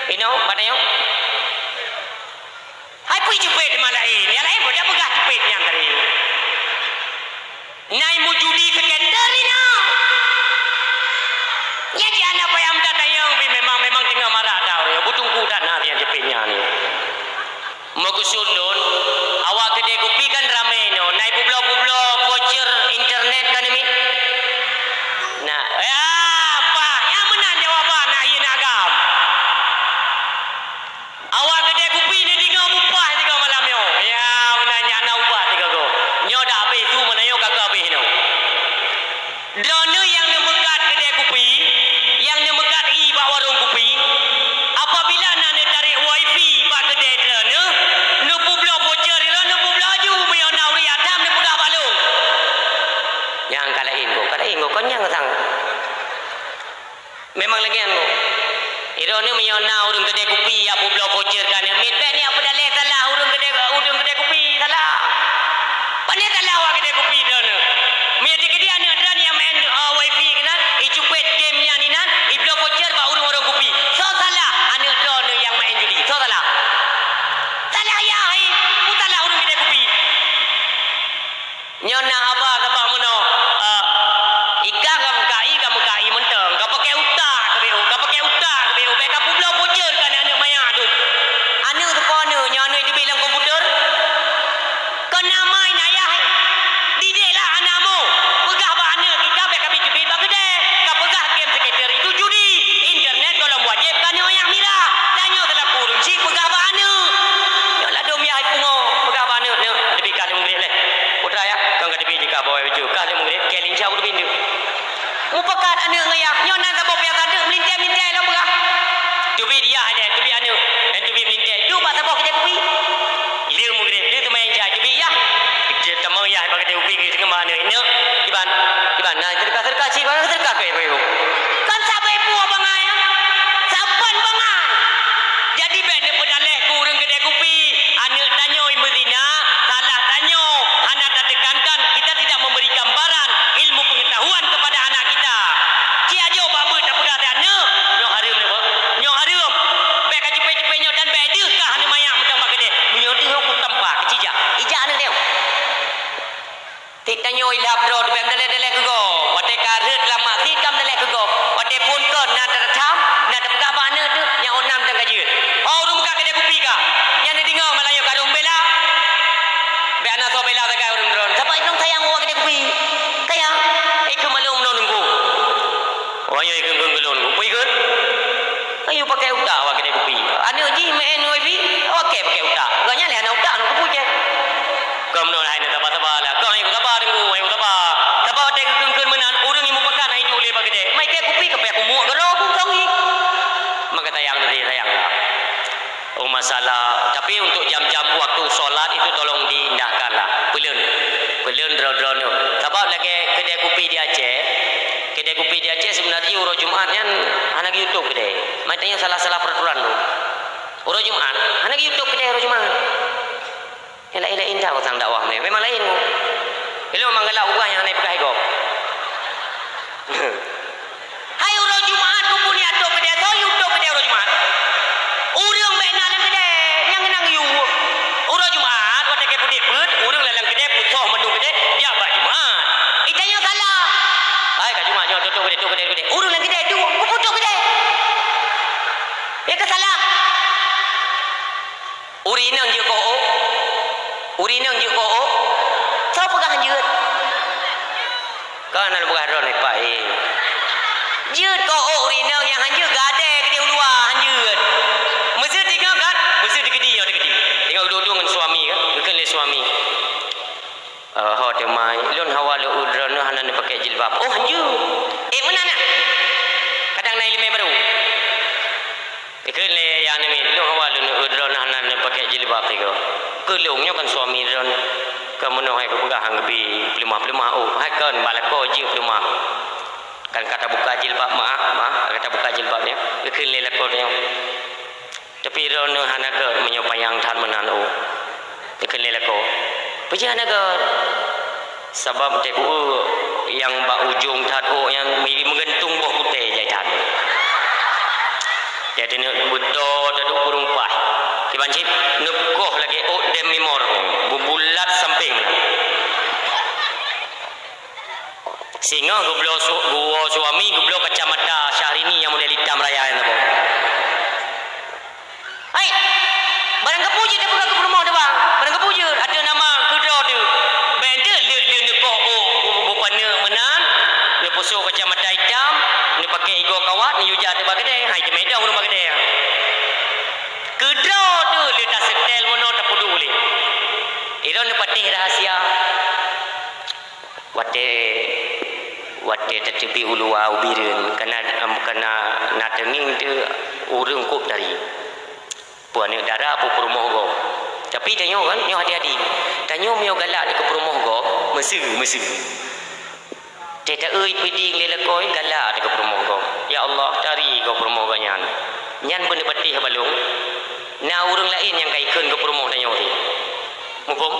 Inoe, pada nyoe. Hai peue cupet teuma laén? Nyang laén peue dak peugah cupet nyan tadi. Nai meujudi sketer inoe. Nyan jih aneuk payah meutatanyong pih memang, memang teungoh marak that ureueng nyoe. Beutungku that na nyang cupet nyan ni. Meukeusut lôn, awak keudè kupi kan ramè inoe. Nai peubloe-peubloe voucher internet kan nyoe mi? Na, ya, pah, nyang meunan jawaban, na hieng na agam. Awak keudè kupi neudeungoe bupah sigoe malam nyoe. Ya, meunan nyan na ubat sigoe. Nyoe dak habéh su meunan nyoe ka keu habéh nyoe. Droeneuh nyang neumeukat keudè kupi, nyang neumeukat ie bak warông kupi, apabila na neutarek wifi bak keudè droeneuh, neupeubloe voucher droeneuh, neupeubloe laju, meunyoe na ureueng nyang tham neupeugah bak lôn. Nyang ka laén, Bro, ka laén, Bro, kon nyang sang. Memang lagèe nyan, Bu. Droeneuh meunyoe na ureueng keudè kupi jak peubloe voucher keu aneuk miet, bèk neujak peudalèh salah ureueng keudè, ureueng keudè kupi, salah. Pane salah awak keudè kupi droeneuh. Meunyoe dikeue di aneuk droeneuh nyang maén, eh, wifi keunan, icupet game nyan inan, ibloe voucher bak ureueng warông kupi. Soe salah? Aneuk droeneuh nyang maén judi. Soe salah? Salah yah, eh. Peue salah ureueng keudè kupi? Nyoe na haba sabab meunoe, eh, i kah ka meukai, ka meukai mantong, ka pakè utak keu B O, ka pakè utak keu B O, bèk ka peubloe voucher keu aneuk-aneuk manyak tu. Aneuk teupeue aneuk, nyoe aneuk teubiet lam komputer? Kon na ma, na yah, didik lah aneuk mu. Peugah bak aneuk, kita bèk ka teubiet bak keudè. Ka peugah game sketer itu judi, internet gohlom wajéb keu aneuk manyak mirah. Tanyoe seulaku ureueng chik peugah bak aneuk. Nyoe ladôm yah pungo, peugah bak aneuk, nyoe teubiet kah lheueh meugreb lé. Putra ya, kon ka teubiet jih kah bawai baju, kah lheueh meugreb, kèe lincah ku teubiet nteuk. Mupakat aneuk ngon yah, nyoe nan saboh piasa teuk meulintèe-lintèe lom peugah. Teubiet yah lé, teubiet aneuk, dan teubiet meulintèe. Duek bak saboh keudè kupi. Lheueh meugreb, lheueh teuma nyang jai teubiet yah. Teuma yah bak keudè kupi, geuteukeumah aneuk, "Neuk, kiban, kiban, na seudeukah-seudeukah cit, bang, seudeukah keu ibu-ibu." Kan sabe peue bangai, ya? Saban bangai. Jadi bèk neupeudalèh keu ureueng keudè kupi. Aneuk tanyoe meuzina, salah tanyoe, hana tatekankan, kita tidak memberi gambaran ilmu pengetahuan kepada anak kita. Ci ajo bak beuet tapeugah teuh aneuk, nyoe hareuem nyoe, nyoe hareuem. Bèk ka cupet-cupet nyoe dan bèk deuh kah aneuk manyak mantong bak keudè. Meunyoe deuh, kutampa keu cijak. Ijak aneuk nyoe. Tiep tanyoe ilhab droe teubèe meudalèh-dalèh keu gob. Watèe ka rhot lam masjid ka meudalèh keu gob. Watèe phôn kon na tatham, na tapeugah bak aneuk teuh nyang ôn nam dan ka jeuet. Ho ureueng buka keudè kupi ka. Nyan neudeungoe malam nyoe ka rhom bela. Bèk hana soe bela sagai ureueng droe. Sabab inong sayang bak keudè kupi. Kaya, ikheun malu meunurunku. Oh, ayo ikheun-kheun keu lôn. Peue ikheun? Ayo pakai utak awak keudè kupi. Aneuk jih main wifi, oke pakai utak. Gobnyan lé hana utak, hana kupu je. Kau meunoe hai, saba-saba lah. Kau hai saba, Teungku, hai saba. Saba watèe geukheun-kheun meunan, ureueng nyang mupakat na iduek lé bak keudè. Mai kèe kupi, keupeue kumuk keudroe, ku tong hi. Maka sayang tadi, sayang lah. Oh, masalah. Tapi untuk jam-jam waktu sholat itu tolong diindahkan lah. Peulén. Peulén droe-droe nyoe. Sabab lagèe keudè kupi di Aceh. Keudè kupi di Aceh sebenarnya uroe Jumat nyan hana geuyue tutup keudè. Maknanya salah-salah peraturan tu. Uroe Jumat hana geuyue tutup keudè uroe Jumat. Nyang laén-laén dah usang dakwah nyoe. Memang laén. Ilôn memang galak ubah nyang hana ipeugah igob. Hai uroe Jumat, keupeue neujak tutup keudè, soe yue tutup keudè uroe Jumat? Ureueng bèk na lam keudè, nyang ngeunang yue. Uroe Jumat, watèe ka peuet, ureueng lam keudè, peusoh mandum keudè, jak bak Jumat. Ita nyoe salah. Hai, ka Jumat nyoe, tutup keudè, tutup keudè, keudè. Ureueng lam keudè, tutup, keupeue tutup keudè? Nyang ka salah. Ureueng inong jeuet keu ôk? Ureueng inong jeuet keu ôk? Soe peugah jeuet? Kon hana peugah droe nyoe, Pak, eh. Jeuet keu ôk ureueng inong nyang han jeuet, gadée keudeh u luwa han jeuet. Meuseu teungoh kan? Meuseu teukeudi nyoe teukeudi. Teungoh duek-duek ngon suami kan? Geukheun lé suami. Eh, ho teuma, lôn hawa lôn eu droeneuh hana neupaké jilbab. Oh, han jeuet. Eh, meunan na? Kadang na iéleumé barô. Ikheun lé Yah Nami, lôn hawa lôn eu droeneuh hana neupaké jilbab tigoe. Keu lôn nyoe kan suami droeneuh. Keu meunoe hai kupeugah han geubi peuleumah-peuleumah, oh, hai kon bak lakoe jeuet peuleumah. Kan ka tabuka jilbab, ma, ma, ka tabuka jilbab nyoe. Ikheun lé lakoe nyoe. Tapi droeneuh hana gét meunyoe panyang that meunan, oh. Ikheun lé lakoe. Peue jih hana gét? Sabab teuh ku eu nyang bak ujong that ôk nyan mi-, meugeuntung boh kutée jai that. Jadi neubeutôi taduek ureueng paih. Kiban cit neukoh lagée ôk dem mimor, beubulat sampéng. Singoh geubloe su-, geuwoe suami geubloe kacamata Syahrini nyang model itam raya nyan saboh. Hai, barang gapeue jeuet tapeugah keu peurumoh teuh, bang? Barang gapeue jeuet? Ateueh nama keudroe teuh. Bèk teuh lheueh-lheueh neukoh ôk bu-, bu-, bupaneuk meunan, neupeusoe kacamata itam, neupaké igoe kawat, neuyue jak ateueh bak keudè. Hai, teumé dong ureueng bak keudè. Keudroe teuh lheueh taseutèl meunoe tapeuduek lé. Ilôn neupatéh rahasia. Watèe, watèe tateubiet u luwa u Bireuen, kana, em, kana na teungieng teuh ureueng kôb tari. Peue aneuk dara, peue peurumoh gob. Tapi tanyoe kan, nyoe hati-hati. Tanyoe meunyoe galak dikeue peurumoh gob, meuseu-meuseu. Teuh ta-eu peuding lé lakoe, galak dikeue peurumoh gob. Ya Allah, tari gob peurumoh gobnyan. Nyan beuneupatéh balong. Na ureueng laén nyang ka ikheun keu peurumoh tanyoe teuh. Muphom?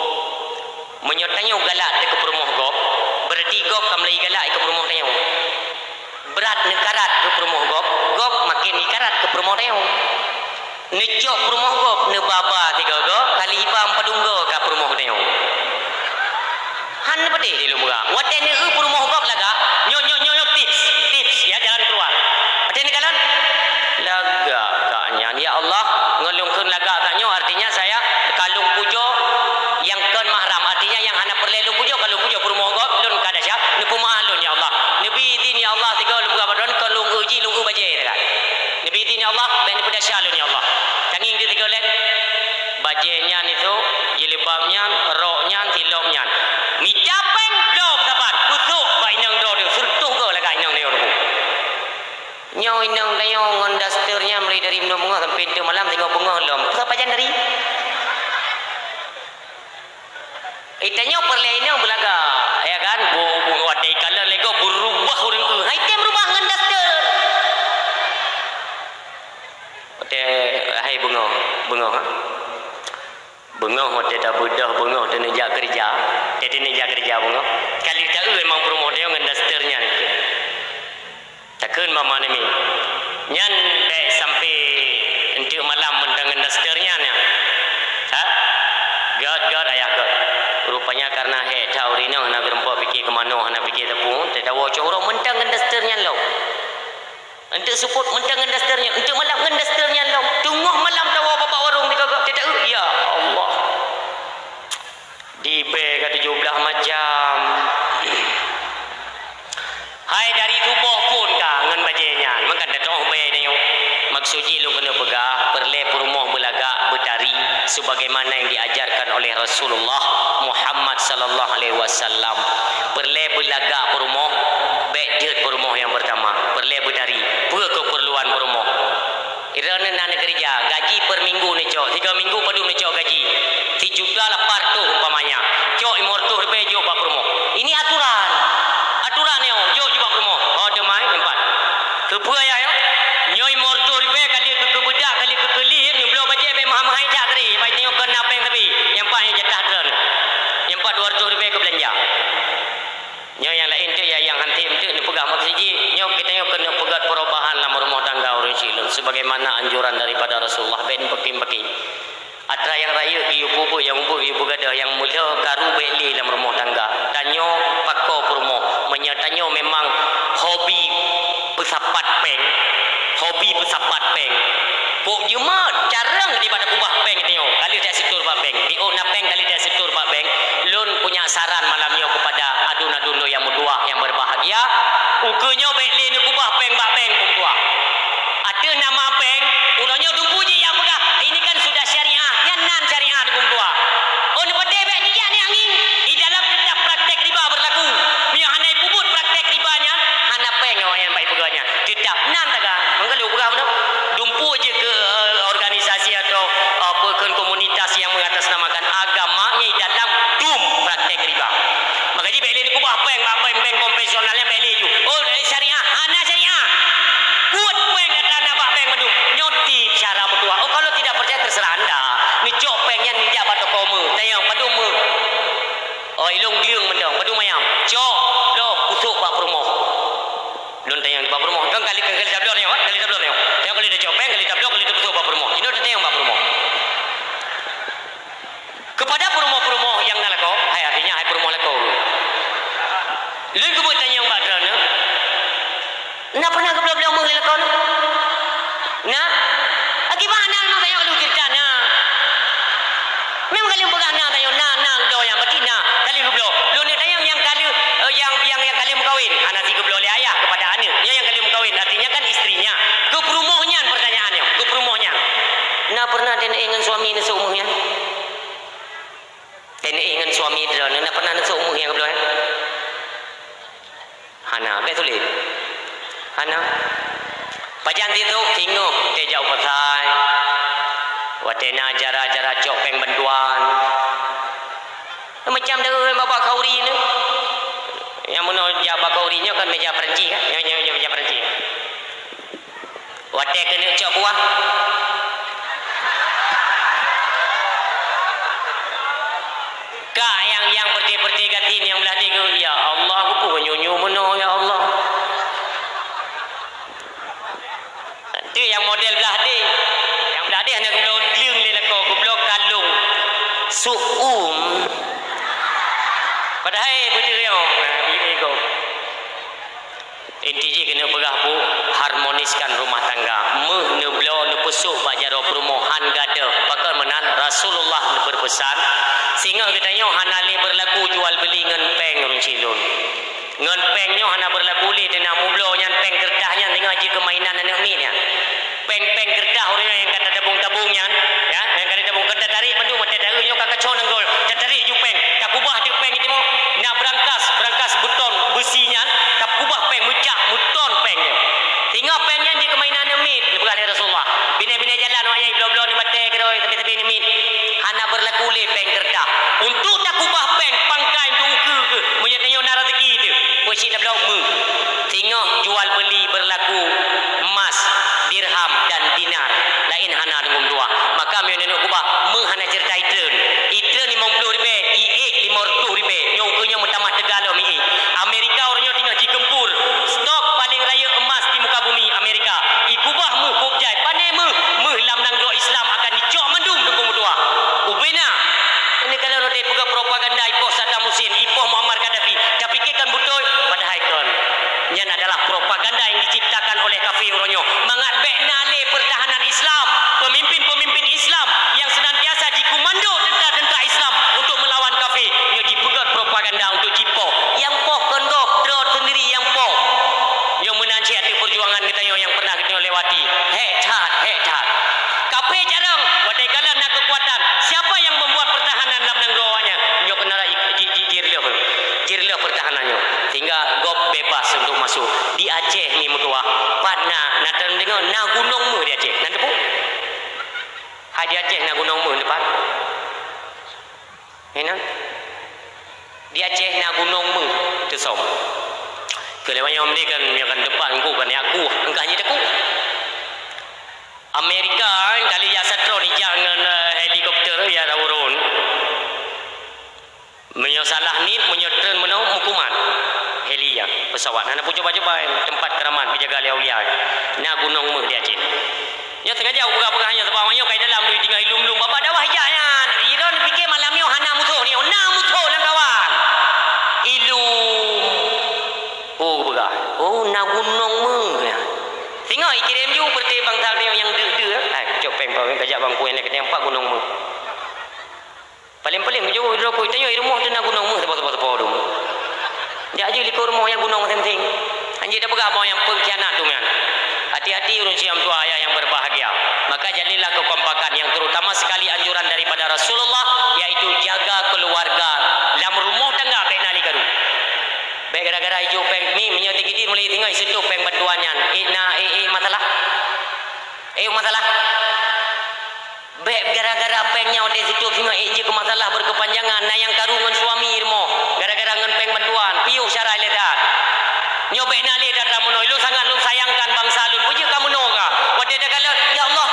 Meunyoe tanyoe galak dikeue peurumoh gob, beurati gob ka meulai galak dikeue peurumoh tanyoe. Brat neukarat keu peurumoh gob, gob maken jikarat keu peurumoh tanyoe. Neucok peurumoh gob, neubaba sigoe-goe, kali iba meupadum goe ka peurumoh tanyoe. Han neupatéh di lôn peugah. Watèe neueu peurumoh gob lagak, nyoe, nyoe, nyoe, nyoe tips, tips, ya, jalan keluar. Watèe neukalon, lagak kak nyan, ya Allah, ngon lôn kheun lagak kak nyoe, artinya saya ka lôn pujoe nyang kon mahram, artinya nyang hana peureulèe lôn pujoe, ka lôn pujoe peurumoh gob, lôn ka desya, neupeumeu'ah lôn, ya Allah. Neubi idhin, ya Allah, sigoe lôn peugah bak droeneuh, kon lôn eu jih, lôn eu bajèe, ya kan? Neubi idhin, ya Allah, bèk neupeudesya lôn, ya Allah. Tangieng jeuet sigoe lé. Bajèe nyan itu, jilbab nyan, rok nyan, silop nyan. Mita péng, bloe saban, peusôk bak inong droe teuh, sireutôh goe lagak inong droe teuh. Nyoe inong tanyoe ngon daster nyan mulai dari meunyoe beungoh sampai enteuk malam singoh beungoh lom. Peue sapeue pajan dari? Eh, tanyoe peureulèe inong beulagak, ya kan? Bu, bu, watèe ikalon lé gob beurubah ureueng eu. Hai tem rubah ngon daster. Watèe hai beungoh, beungoh, ha? Beungoh watèe tabeudôh, beungoh taneuk jak keureuja, watèe taneuk jak keureuja beungoh. Ka lheueh ta-eu memang peurumoh tanyoe ngon daster nyan. Takheun mama nami. Nyan bèk sampai enteuk malam mantong ngon daster nyan, ya. Ha? Göt, göt, ayah göt. Rupanya karena hék that ureueng inong hana geurumpok pike keu manoe, hana pike teupeu, teuh tawoe cot uroe mantong ngon daster nyan lom. Enteuk seupôt mantong ngon daster nyan, enteuk malam ngon daster nyan lom. Teungoh malam tawoe bak warong teuh göt, teuh ta-eu, ya Allah. Dibèe ka tujoh blah macam. Hai dari tuboh phôn ka ngon bajèe nyan, maka tatôh bèe nyoe. Maksud jih lôn keuneuk peugah, peureulèe peurumoh beulagak beutari sebagaimana yang diajarkan oleh Rasulullah Muhammad sallallahu alaihi wasallam. Peureulèe beulagak peurumoh, bèk jeuet peurumoh nyang peurtama. Peureulèe beutari. Peue keupeurluan peurumoh? Droeneuh na neukeureuja, gaji per minggu neucok, tiga minggu padum neucok gaji. Sijuta lapan reutôh umpamanya. Cok limong reutôh ribèe jok bak peurumoh. Ini aturan. Aturan nyoe, jok jibak peurumoh. Ho teuma, eh, empat. Keupeue ayah nyoe? Nyoe limong reutôh ribèe ka lheueh keu keu beudak, ka lheueh keu keu lieh, nyoe bloe bajèe bèk meuhai-meuhai that tadi. Bèk tanyoe kon na péng sabe. Nyang empat nyoe jatah droeneuh. Nyang empat dua reutôh ribèe keu beulanja. Nyoe nyang laén teuh ya, nyang han tem teuh neupeugah maksud jih, nyoe geutanyoe keuneuk peugöt perubahan lam rumoh tangga ureueng syik lôn, sebagaimana anjuran daripada Rasulullah, bèk neupaké-paké. Atra nyang rayeuk geuyue peubuet, nyang mubuet geuyue peugadôh, nyang mulo karu bèk lé lam rumoh tangga. Tanyoe pakoe peurumoh, meunyoe tanyoe memang hobi peusapat péng, hobi peusapat péng, Pok jeumat, carông dipat kubah péng tanyoe, ka lheueh tasetor bak bank. Di ôk na péng ka lheueh tasetor bak bank. Lôn punya saran malam nyoe kepada aduen-aduen lôn nyang meutuah, nyang berbahagia. Ukeue nyoe bèk lé neukubah péng bak bank, Teungku meutuah. Ateueh nama bank, uroe nyoe dumpeue jih nyang peugah, "Ini kan sudah syariah." Nyan nan syariah, Teungku meutuah. Oh, neupatéh bèk jijak ni angin. Di dalam teutap praktek riba berlaku. Meunyoe hana ipeubuet praktek riba nyan, hana péng awaknyan bak ipeugah nyan. Teutap nan taga. Mangka lôn peugah bunoe. Dumpeue jeuet keu, eh, organisasi atau, eh, peue kheun komunitas nyang mengatasnamakan agama nyang dalam dum praktek riba. Maka jih bèk lé neukubah péng bak bank-bank konvensional nyan, bèk lé ju. Oh, eh, syariah, hana syariah. Kuet péng atra na bak bank mandum. Nyoe tiep cara meutuah. Oh, kalau tidak percaya, terserah anda. Neucok péng nyan neujak bak toko meu. Tanyong padum meu. Oh, ilong gleueng mantong, padum ayam. Cok, bloe, pusok bak peurumoh. Lôn tanyong bak peurumoh. Kan kali, kali tabloe nyoe, kan? Kali tabloe nyoe. Nyoe kali tacok péng, kali tabloe, kali tapusok bak peurumoh. Jinoe tatanyong bak peurumoh. Kepada peurumoh-peurumoh nyang na lakoe, hai, artinya hai peurumoh lakoe. Lôn keubeue tanyong bak droeneuh. Na pernah geubloe-bloe meuh lé lakoe neuh? Na? Akibat na lôn tanyong, lôn cerita na. Memang kali peugah na tanyong, na, na geubloe nyang, berarti na. Kali geubloe. Lôn ni tanyong nyang kali, eh, nyang, nyang, nyang kali meukawen. Hana si geubloe lé ayah kepada aneuk. Nyoe nyang kali meukawen, artinya kan istrinya. Keu peurumoh nyan pertanyaan nyoe, keu peurumoh nyan. Na pernah teuneuk ngon suami neusok meuh nyan? Teuneuk ngon suami droeneuh, na pernah neusok meuh nyang geubloe nyan? Hana, bèk tuléh. Hana. Pajan sisok singoh watèe jak u pasai. Watèe na acara-acara cok péng bantuan. Macam deuh bak-bak khauri nyoe. Nyang meunoe jak bak khauri nyoe kan meja Perancis kan? Nyoe, nyoe, nyoe meja Perancis. Watèe keuneuk cok kuah. Kak nyang, nyang peureté-peureté gasien nyang blah tiga, "Ya Allah, keupeue nyoe-nyoe meunoe, ya Allah?" Teuk nyang model blah deh. Nyang blah deh hana geubloe gleueng lé lakoe, geubloe kalông. Su'um. Padahai beudeuh nyoe. Nah, biyeu gob. Inti jih keuneuk peugah, Bu, harmoniskan rumah tangga. Meuh neubloe, neupeusok bak jaroe peurumoh, han gadôh. Pakon meunan? Rasulullah beupeusan, singoh geutanyoe hana lé beurlaku jual beuli ngon péng ureueng syik lôn. Ngon péng nyoe hana beurlaku lé, teungoh mubloe nyan péng keureutah nyan teungoh jikeu mainan aneuk miet nyan. Péng-péng keureutah ureueng nyang ka tatabong-tabong nyan, ya, nyang ka tatabong, ka tatarék mandum, watèe taeu nyoe ka kaco nanggroe, tatarék ju péng, takubah teuk péng timoh, na beurangkas, beurangkas beuton beusi nyan, takubah péng meucak, meuton péng nyan. Singoh péng nyan jikeu mainan aneuk miet, geupeugah lé Rasulullah. Binéh-binéh jalan awak nyan jibloe-bloe nibak batèe keudroe, sabe-sabe aneuk miet. Hana beurlaku lé péng keureutah. Untuk takubah péng pangkai untuk ukeue keuh, meunyoe tanyoe na raseuki teuh. Peue cit tabloe meuh. Singoh jual beuli beurlaku emas, dirham dan dinar. Laén hana deungon dua. Maka meunyoe neunok kubah, meuh hana ceurita itreun. Itreun limong ploh ribèe, iék limong reutôh ribèe. Nyoe ukeue nyoe meutamah teuga lom iék. Amerika uroe nyoe teungoh jigeumpur. Stok paleng rayeuk emas di muka bumi Amerika. Ikubah meuh kôb jai. Pané meuh? Meuh lam nanggroe Islam akan icok mandum deungon meutuah. Ubena. Ini kalau roti peugah propaganda ipoh Saddam Hussein, ipoh Muammar Gaddafi. Tapike kan beutôi? Padahai kon. Nyan adalah propaganda yang diciptakan oleh kafé uroe nyoe. Mangat bèk na lé pertahanan Islam, pemimpin-pemimpin Islam yang senantiasa jikomando tentara-tentara Islam untuk melawan kafé. Nyoe jipeugöt propaganda untuk jipoh. Nyang poh kon gob, droe sendiri nyang poh. Nyoe meunan cit ateueh perjuangan geutanyoe nyang pernah geutanyoe lewati. Hék that, hék that. Kafé carông, watèe kalon na keukuatan. Siapa yang membuat pertahanan lam nanggroe awaknyan? Nyoe keuneuk ji-, ji-, jireuloh. Jireuloh pertahanan nyoe. Sehingga gob bebas untuk masuk. Di Aceh mi meutuah, pat na, na teudeungoe na gunong meuh di Aceh. Na teupeue? Hai di Aceh na gunong meuh teupat. Inan. Di Aceh na gunong meuh teusom. Keu lewat nyoe meunan kan, nyoe kan teupat ngku kan aku, engkah nyoe aku. Amerika, eh, kali jak satroe dijak ngon, eh, helikopter, ya, rawon. Meunyoe salah niet, meunyoe treun meunoe, meukumat. Heli nyan, pesawat. Hana peucuba-cuba, eh, tempat keramat dijaga lé aulia. Na gunong meuh di Aceh. Nyoe sengaja kupeugah-peugah nyoe, sabab awak nyoe ka di dalam, tinggai lom-lom. Babah dakwah jak nyan. Idon pike malam nyoe hana musoh nyoe. Na musoh lam kawan. Ilom. Oh, peugah. Oh, na gunong meuh, ya. Singoh ikirém ju peureuté bangsa tanyoe nyang deuk-deuk. Hai, cok péng pawén kajak bangku nyang keudéng pat gunong meuh. Paléng-paléng ju droe ku tanyoe i rumoh teuh na gunong meuh sapo-sapo-sapo dum. Jak ju likot rumoh nyang gunong masing-masing. Hanjeuet tapeugah bahwa nyang pengkhianat dum nyan. Hati-hati ureuëng siam tuha ayah yang berbahagia. Maka jalinlah kekompakan yang terutama sekali anjuran daripada Rasulullah, yaitu jaga keluarga. Lam rumoh tangga bék na lé karu. Bék gara-gara ijok péng mi, meunyoe tigidin mulai tinggai seutôt péng bantuan nyan. Ék na, ék, ék masalah. Ék masalah. Bék gara-gara péng nyan watée seutôt singoh ék jeuet keu masalah berkepanjangan, na nyang karu ngon suami rumoh, gara-gara ngon péng bantuan, piôh syara ilée that. Nyoe bék na lé that meunoe, lôn sangat lôn sayangkan bangsa lôn. Peue jeuet ka meunoe ka? Watée takalon, "Ya Allah,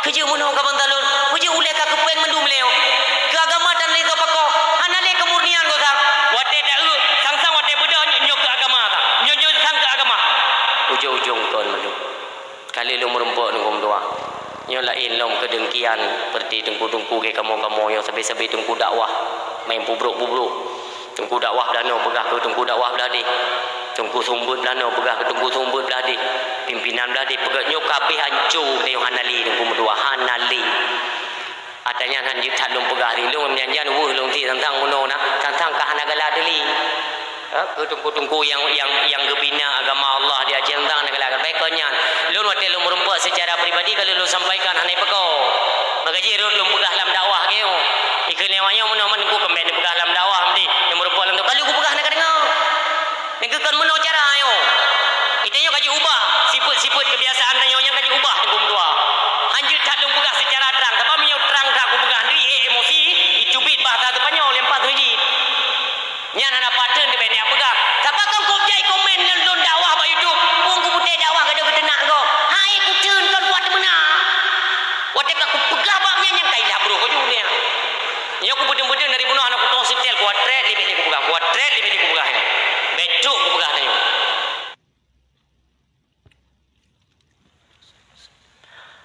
keu jeuet meunoe ka bangsa lôn, peue jeuet ulée ka keu péng mandum lé nyoe. Keu agama tan lé soe pakoe, hana lé keumurnian gota." Watée ta-eu, sang-sang watée beudôh nyoe, nyoe keu agama ka. Nyoe, nyoe sang keu agama. Ujong-ujong kon mandum. Ka lheueh lôn meurumpok teungku meutuah. Nyoe laén lom keudengkian, peureuté teungku-teungku gét kamoe-kamoe nyoe sabe-sabe teungku dakwah, main pubrok-pubrok. Teungku dakwah blah noe peugah keu teungku dakwah blah deh. Teungku seumeubeuet blah noe peugah keu teungku seumeubeuet blah deh. Pimpinan blah deh peugah nyoe kabeh hanco, geutanyoe hana lé teungku meutuah, hana lé. Ata nyan han jeuet that lôn peugah, lôn meunyan-nyan weueh lôn sit sang-sang bunoe na, sang-sang ka hana galak teuli. Ha, keu teungku-teungku nyang, nyang, nyang geubina agama Allah di Aceh sang-sang hana galak. Baik kon nyan, lôn watée lôn meurumpok seucara pribadi ka lheueh lôn sampaikan hana ipeuko. Maka jih rot lôn peugah lam dakwah keu nyoe. Ikeu lewat nyoe meunoe man teungku keumbén neupeugah lam dakwah meuti, lôn meurumpok lam tu. Ka lheueh kupeugah hana kadeungoe. Nyang keu kon meunoe cara nyoe. Geutanyoe ka jiubah, sifeuet-sifeuet keubiasaan tanyoe nyan ka jiubah teungku meutuah. Han jeuet that lôn peugah seucara trang, sabab meunyoe trang that kupeugah deuh, eh, emosi, iteubiet bahasa Seupanyol, lempas uji. Nyan hana pateuen dibanding